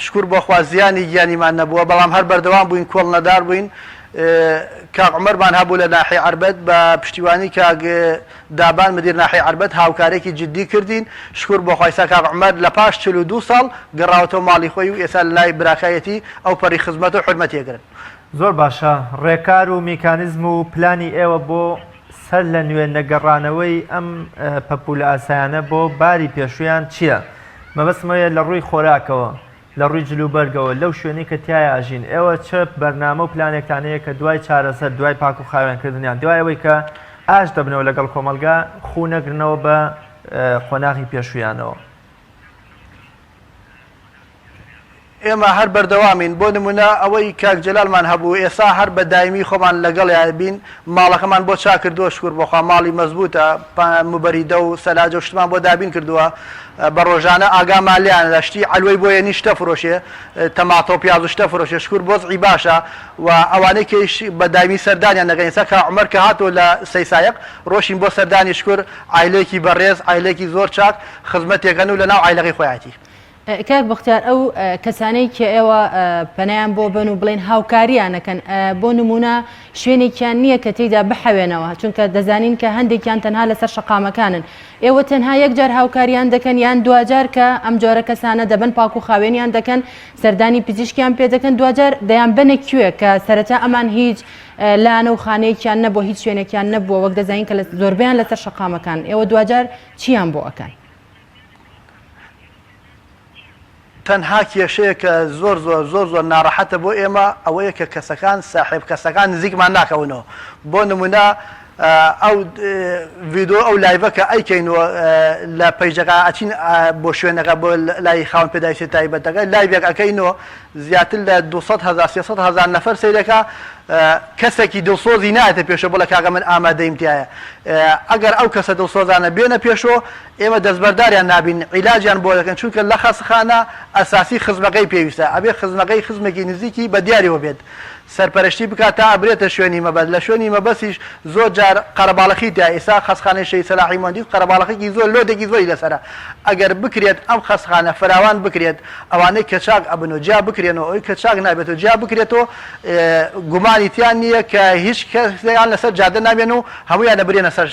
شکور بۆ خوا زیانی گیانیمان نەبووە، بەڵام هەر بەردەوام بووین، کۆڵنەدار بووین. کاک عومەرمان هەبوو لە ناحیەی عەربەت، بە پشتیوانی کاک دابان مدیر ناحیەی عەربەت هاوکارییەکی جدی کردین. شکور بۆ خوا ئیستا کاک عومەر لە پاش 42 ساڵ گەڕاوەتەوە ماڵی خۆی و ئێستا لە لای براکایەتی ئەوپەڕی خزمەت و حورمەتی ئەگرن. زۆر باشە، ڕێکار و میکانیزم و پلانی ئێوە بۆ سەر لە نوێ نەگەڕانەوەی ئەم پەپوولە ئاسایانە بۆ باری پێشوویان چییە؟ مەبەستم ئەوەیە لە ڕووی خۆراکەوە، لە ڕووی جلوبەرگەوە، لەو شوێنەی کە تیایا ئەژین، ئێوە چ بەرنامە و پلانێکتان هەیە کە دوای چارەسەر، دوای پاک و خاوێنکردنیان، دوای ئەوەی کە ئاشت دەبنەوە لەگەڵ کۆمەڵگا، خوو نەگرنەوە بە قۆناغی پێشوویانەوە؟ ئێمە هەر بەردەوامین، بۆ نموونە ئەوەی کاک جەلالمان هەبوو ئێستا هەر بە دایمی خۆمان لەگەڵیا بین، ماڵەکەمان بۆ چاک کردووە شکور بۆ خوا ماڵی مەزبووتە، موبەریدە و سەلاجە و شتمان بۆ دابین کردووە، بە ڕۆژانە ئاگامان لێیانە لە شتی عەلوەی بۆ یەنی شتە فرۆشێ، تەماتە و پیاز و شتە فرۆشێ، شکور وەزعی باشە و ئەوانەی کەیش بە دایمی سەردانیان دەکەین، ئێستا کاک عومەر کە هاتەوە لە سەیسایەق ڕۆشین بۆ سەردانی شکور عایلەیەکی بەڕێز، عایلەیەکی زۆر چاک، خزمەتێکەن و لەناو عایلەکەی خۆیاتی. کاک بەختیار ئەو کەسانەی کە ئێوە پەنایان بۆ بن و بڵێن هاوکاریان نەکەن بۆ نمونە شوێنێکیان نییە کە تێیدا بحەوێنەوە چونکە دەزانین کە هەندێکیان تەنها لەسەر شەقامەکانن ئێوە تەنها یەک جار هاوکاریان دەکەن یان دواجار کە ئەم جۆرە کەسانە دەبن پاک و خاوێنیان دەکەن سەردانی پزیشکیان پێ دەکەن دواجار دەیان بەنە کوێ کە سەرەتا ئەمان هیچ لانە و خانەیەکیان نەبووە هیچ شوێنێکیان نەبووە وەک دەزانین کە لە زۆربیان لەسەر شەقامەکان ئێوە دواجار چیان بۆ ئەکەن؟ تەنها کێشەیەک کە زۆر زۆر زۆر زۆر ناڕەحەتە بۆ ئێمە ئەوەیە کە کەسەکان ساحێب کەسەکان نزیکمان ناکەونەوە بۆ نمونە ئەو ڤیدۆ ئەو live ە کە ئەیکەین و لە page ەکە ئەچین بۆ شوێنەکە بۆ لای خاوەن پێداویستی تایبەتەکە live ێک ئەکەین و زیاتر لە 200 هەزار 300 هەزار نەفەر سەیرەکە کەسێکی دڵسۆزی نایەتە پێشەوە بڵێ کاکە من ئامادەیم تایە ئەگەر ئەو کەسە دڵسۆزانە بێنە پێشەوە ئێمە دەستبەرداریان نابین عیلاجیان بۆ دەکەین چونکە لە خەسخانە ئەساسی خزمەکەی پێویستە ئەبێ خزمەکەی خزمێکی نزیکی بە دیاریەوە بێت سەرپەرشتی بکات تا ئەبرێتە شوێنی مەبەست لە شوێنی مەبەستیش زۆر جار قەرەباڵخی تیا ئیستا خەسخانەی شەهید سەلاحی موهەندیس قەرەباڵخێکی زۆر load ێکی زۆری لەسەرە ئەگەر بکرێت ئەم خەسخانە فراوان بکرێت ئەوانەی کە چاک ئەبن و جیا بکرێنەوە ئەوی کە چاک نابێت و جیا بکرێتەوە گومانی تیا نییە کە هیچ کەسیان لەسەر جادە نامێن و هەموویان ئەبرێنە سەر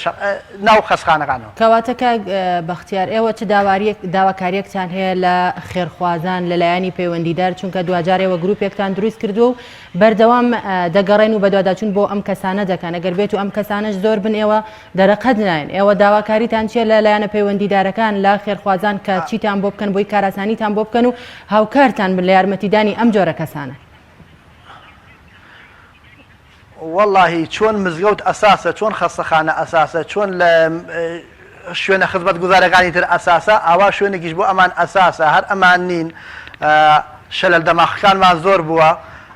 ناو خەسخانەکانەوە. کەواتە کاک بەختیار ئێوە چ داواریەک داواکاریەکتان هەیە لە خێرخوازان لە لایەنی پەیوەندیدار چونکە دواجار ئێوە گروپێکتان دروست کردووە و بەردەوام دەگەڕێن و بەدواداچوون بۆ ئەم کەسانە دەکەن ئەگەر بێت و ئەم کەسانەش زۆر بن ئێوە دەرەقەت نایەن ئێوە داواکاریتان چیە لە لایەنە پەیوەندیدارەکان لە خێرخوازان کە چیتان بۆ بکەن بۆی کاراسانیتان بۆ بکەن و هاوکارتان بن لە یارمەتیدانی ئەم جۆرە کەسانە. وەڵاهی چۆن مزگەوت ئەساسە چۆن خەستەخانە ئەساسە چۆن لە شوێنە خزمەتگوزارەکانی تر ئەساسە ئاوا شوێنێکیش بۆ ئەمان ئەساسە هەر ئەمان نین شەلەل دەماخەکانمان زۆر بووە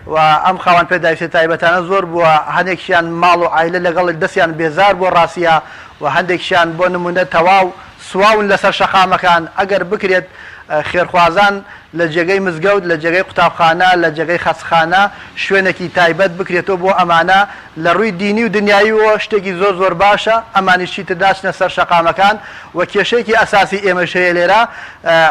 و ئەم خاوەن پێداویستیە تایبەتانە زۆر بووە هەنێکیان ماڵ و عایلە لەگەڵ دەستیان بێزار بووە ڕاستیە و هەندێکیان بۆ نمونە تەواو سواون لەسەر شەقامەکان ئەگەر بکرێت خێرخوازان لە جێگەی مزگەوت، لە جێگەی قوتابخانە، لە جێگەی خەستخانە شوێنێکی تایبەت بکرێتەوە بۆ ئەمانە، لە ڕووی دینی و دنیاییەوە شتێکی زۆر زۆر باشە، ئەمانیش چیتر ناچنە سەر شەقامەکان و کێشەیەکی ئەساسی ئێمەش هەیە لێرە،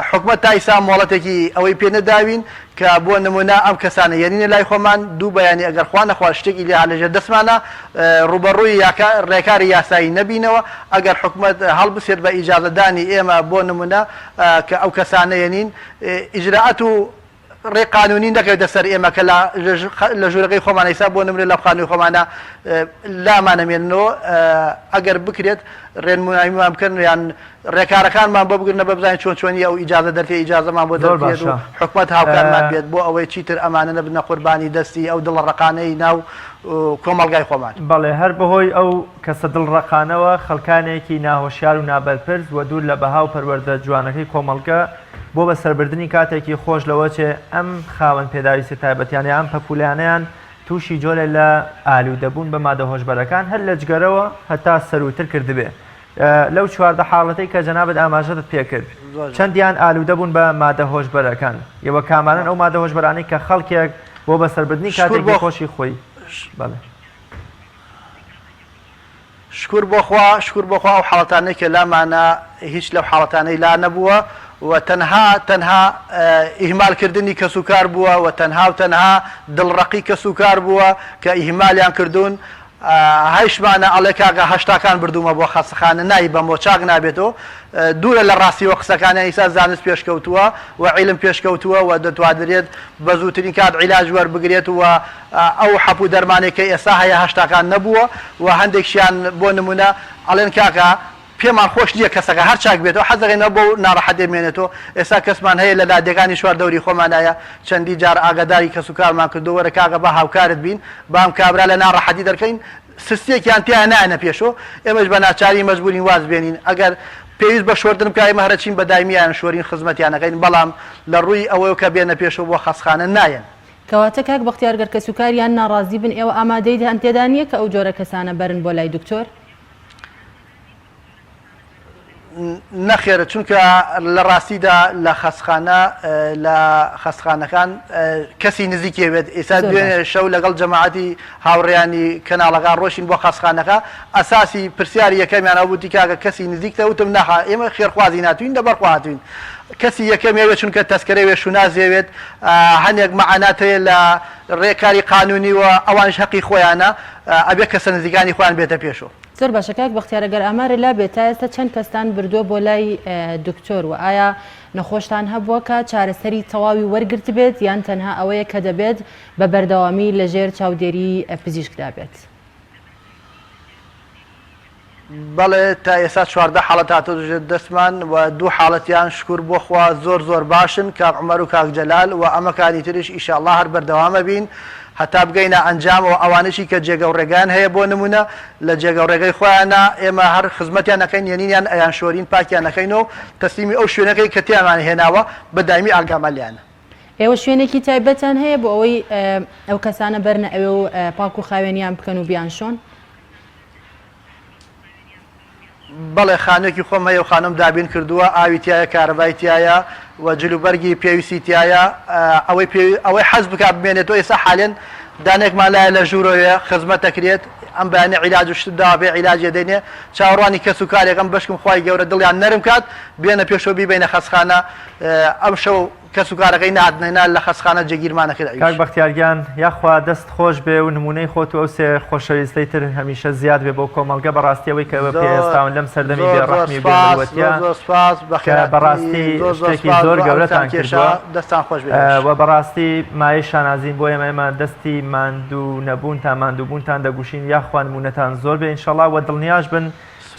حکومەت تا ئیستا مۆڵەتێکی ئەوەی پێ نەداوین کە بۆ نموونە ئەم کەسانە یەنینە لای خۆمان، دوو بەیانی ئەگەر خوا نەخواست شتێکی لێ هات لەژێر دەستمانە ڕووبەڕووی ڕێکاری یاسایی نەبینەوە، ئەگەر حکومەت هەڵبسێت بە ئیجازەدانی ئێمە بۆ نموونە کە ئەو کەسانە یەنین ئیجرائات و ڕێ قانونی نەکەوێتە سەر ئێمە کە لە ژوورەکەی خۆمان ئیسا بۆ نمرە لە خانووی خۆمانە لامانەمێننەوە ئەگەر بکرێت ڕێنماییمان بکەن یان ڕێکارەکانمان بۆ بگرنە بە بزانین چۆن چۆنی ئەو ئیجازە دەرکرێ ئیجازەمان بۆ زۆر دەرکرێت و باشە حکومەت هاوکارمان بێت بۆ ئەوەی چیتر ئەمانە نەبنە قوربانی دەستی ئەو دڵە ڕەقانەی ناو کۆمەڵگای خۆمان. بەڵێ هەر بەهۆی ئەو کەسە دڵ ڕەقانەوە خەڵکانێکی ناهۆشیار و نابەرپرس و دوور لە بەها و پەروەردە جوانەکەی کۆمەڵگە بۆ بەسەربردنی کاتێکی خۆش لەوەچێ ئەم خاوەن پێداویستیە تایبەتیانە یا ئەم پەپولانەیان تووشی جۆرێ لە ئالوودەبوون بە مادە هۆشبەرەکان هەر لە جگەرەوە هەتا سەرووتر کردبێ لەو 14 حاڵەتەی کە جەنابت ئاماژەت پێکرد چەندیان ئالوودە بوون بە مادە هۆشبەرەکان ئێوە کامانەن ئەو مادە هۆشبەرانەی کە خەڵکێک بۆ بەسەربردنی کاتێکی خۆشی خۆی بەڵێ. شکور بۆ خوا شکور بۆ خوا ئەو حاڵەتانەی کە لامانە هیچ لەو حاڵەتانەی لا نەبووە و تەنها تەنها ئیهمال کردنی کەس و کار بووە و تەنها و تەنها دڵڕەقی کەس و کار بووە کە ئیهمالیان کردوون هەیشمانە ئەڵێ کاکە هەشتاکان بردوومە بۆ خەستەخانە نایبەمەوە چاک نابێتەوە دوورە لە ڕاستیەوە قسەکانیان ئیستا زانست پێشکەوتووە و عیلم پێشکەوتووە و دەتوانرێت بە زووترین کات عیلاج وەربگرێت و ئەو حەپ و دەرمانەی کە ئێستا هەیە هەشتاکان نەبووە و هەندێکشیان بۆ نموونە ئەڵێن کاکە پێمان خۆش نییە کەسەکە هەر چاک بێتەوە حەز دەکەین ئەو بەو ناڕەحەتیە بمێنێتەوە ئێستا کەسمان هەیە لە لادێکانی چوار دەوری خۆمانایە چەندی جار ئاگاداری کەسوکارمان کردووە وەرە کاکە با هاوکارت بین با ئەم کابرا لە ناڕەحەتی دەرکەین سستیەکیان تیا نایەنە پێشۆ ئێمەش بە ناچاری مەجبورین واز بێنین ئەگەر. پێویست بە شۆردن بکا ئێمە هەرەچین بە دایمی ئەیان شۆرین خزمەتیان ئەکەین بەڵام لە ڕووی ئەوەوە کە بێنە پێشەوە بۆ خەستخانە نایەن. کەواتە کاک بەختیار گەر کەسوکاریان ناڕازی بن ئێوە ئامادەیتان تێدا نییە کە ئەو جۆرە کەسانە بەرن بۆ لای دکتۆر؟ نەخێر چونکە لە ڕاستیدا لە خەستخانە لە خەستخانەکان کەسی نزیکی هەبێت ئێستا زۆر دوێنێ باش. شەو لەگەڵ جەماعەتی هاوڕێیانی کەناڵەکان ڕۆشتین بۆ خەستخانەکە ئەساسی پرسیاری یەکەمیان ئەوە بوو وتی کاکە کەسی نزیکتە وتم ناخا ئێمە خێرخوازین هاتووین لەبەرخوا هاتووین کەسی یەکەمی ئەوێ چونکە تەسکەرەی وێ شوناس ئەوێت هەنێک مەعانات هەیە لە ڕێکاری قانونی و ئەوانیش هەقی خۆیانە ئەبێ کەسە نزیکانی خۆیان بێتە پێشەوە. زۆر باشە کاک بەختیار گەر ئامارت لا بێت تا ئێستا چەند کەستان بردووە بۆ لای دکتۆر و ئایا نەخۆشتان هەبووە کە چارەسەری تەواوی وەرگرتبێت یان تەنها ئەوەیە کە دەبێت بە بەردەوامی لە ژێر چاودێری پزیشکدا بێت؟ بەڵێ تا ئێستا 14 حاڵەت هاتۆتە ژێر دەستمان و دوو حاڵەتیان شکور بۆ خوا زۆر زۆر باشن کاک عومەر و کاک جەلال و ئەمەکانی تریش ئیشاڵڵا هەر بەردەوامەبین هەتا بگەینە ئەنجام و ئەوانەشی کە جێگەو ڕێگایان هەیە بۆ نمونە لە جێگەو ڕێگەی خۆیانا ئێمە هەر خزمەتیان ئەکەین یەنینیان ئەیانشۆرین پاکیان ئەکەین و تەسلیمی ئەو شوێنەکەی کە تێیامان هێناوە بە دایمی ئاگامان لێیانە. ئێوە شوێنێکی تایبەتتان هەیە بۆ ئەوەی ئەو کەسانە بەرنە ئەوێ و پاک و خاوێنیان بکەن و بیانشۆن؟ بەڵێ خانوێکی خۆم هەیە و خانوم دابین کردووە ئاوی تیایە کارەبای تیایە و جل و بەرگی پێویستی تیایە ئەوەی پێ ئەوەی حەز بکات بمێنێتەوە ئێستا حالێن دانێکمان لایە لە ژوورەوەیە خزمەت دەکرێت ئەم بەیانی عیلاج و شتم داوە پێ عیلاج ئەدەینێ چاوەڕوانی کەس و کارێکم بەشکم خوای گەورە دڵیان نەرم کات بێنە پێشەوە بیبەینە خەستخانە ئەمشەو کەس و کارەکەی نەهاتنە نا لە خەستخانە جێگیرمان ئەکرد کاک ئەویش. بەختیار گیان یاخوا دەست خۆش بێ و نمونەی خۆت و ئەو سێ خۆشەویستەی تر هەمیشە زیاد بێ بۆ کۆمەڵگە بەڕاستی ئەوەی کە ئێوە پێ زۆر هەستاون لەم سەردەمی زۆر بێ زۆر ڕەحمی و بێ سپاس مروەتیە زۆر زۆر سپاس کە بەخێرهاتنی بەڕاستی زۆر زۆر شتێکی سپاس زۆر بۆ ئەوتان گەورەتان کێشا کردووە دەستان خۆش بێ ئێوەش. وە بەڕاستی مایەی شانازین بۆ ئێمە ئێمە دەستی ماندوو نەبوونتان ماندوو بوونتان دەگوشین یاخوا نمونەتان زۆر بێ ئینشەڵا وە دڵنیاش بن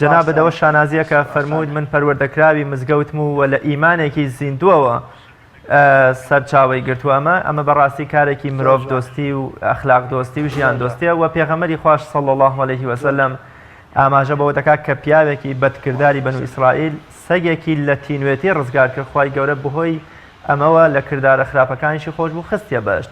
جەنابت سپاستان ئەوە شانازیە کە فەرمووت سپاستان. من پەروەردەکراوی مزگەوتم و وە لە ئیمانێکی زیندووەوە سەرچاوەی گرتووە ئەمە ئەمە بەڕاستی کارێکی زۆر مرۆڤ جوانە دۆستی و ئەخلاق دۆستی و ژیان زۆر جوانە دۆستیە وە پێغەمبەری خواش صلی اللە علیه زۆر وسلم ئاماژە بەوە دەکات کە پیاوێکی بەدکرداری بەنو ئیسرائیل سەگێکی لە تینوێتی ڕزگار کرد خوای گەورە بەهۆی ئەمەوە لە کردارە خراپەکانیشی خۆش بوو خستیە بەهەشت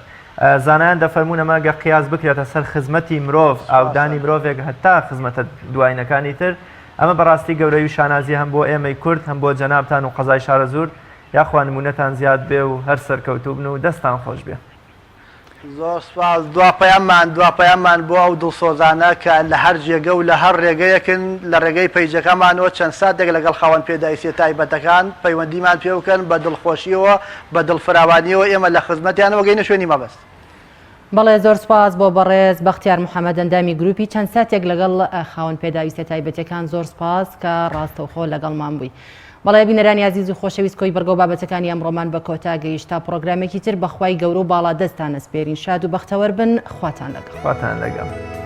زانایان دەفەرموون ئەمە گەر قیاس بکرێتە سەر خزمەتی مرۆڤ ئاودانی سپاستان. مرۆڤێک هەتا خزمەتە دواینەکانی تر ئەمە بەڕاستی گەورەی و شانازیە هەم بۆ ئێمەی کورد هەم بۆ جەنابتان و قەزای شارەزوور یاخوا نمونەتان زیاد بێ و هەر سەرکەوتوو بن و دەستان خۆش بێ. زۆر سوپاس دوا پەیاممان دوا پەیاممان بۆ ئەو دڵسۆزانە کە لە هەر جێگە و لە هەر ڕێگەیەکن لە ڕێگەی پەیجەکەمانەوە چەند ساتێک لەگەڵ خاوەن پێداویستیە تایبەتەکان پەیوەندیمان پێ بکەن بە دڵخۆشیەوە بە دڵفراوانیەوە ئێمە لە خزمەتیانەوە گەینە شوێنی مەبەست. بەڵێ زۆر سوپاس بۆ بەڕێز بەختیار محەمەد ئەندامی گروپی چەند ساتێک لەگەڵ خاوەن پێداویستە تایبەتەکان زۆر سوپاس کە ڕاستەوخۆ لەگەڵمان بووی. بەڵێ بینەرانی ئازیز و خۆشەویست کۆی بڕگە و بابەتەکانی ئەمڕۆمان بە کۆتا گەیشت تا پڕۆگرامێکی تر بەخوای گەورە و باڵا دەستتان ئەسپێرین شاد و بەختەوەر بن خواتان لەگەڵ. خواتان لەگەڵ.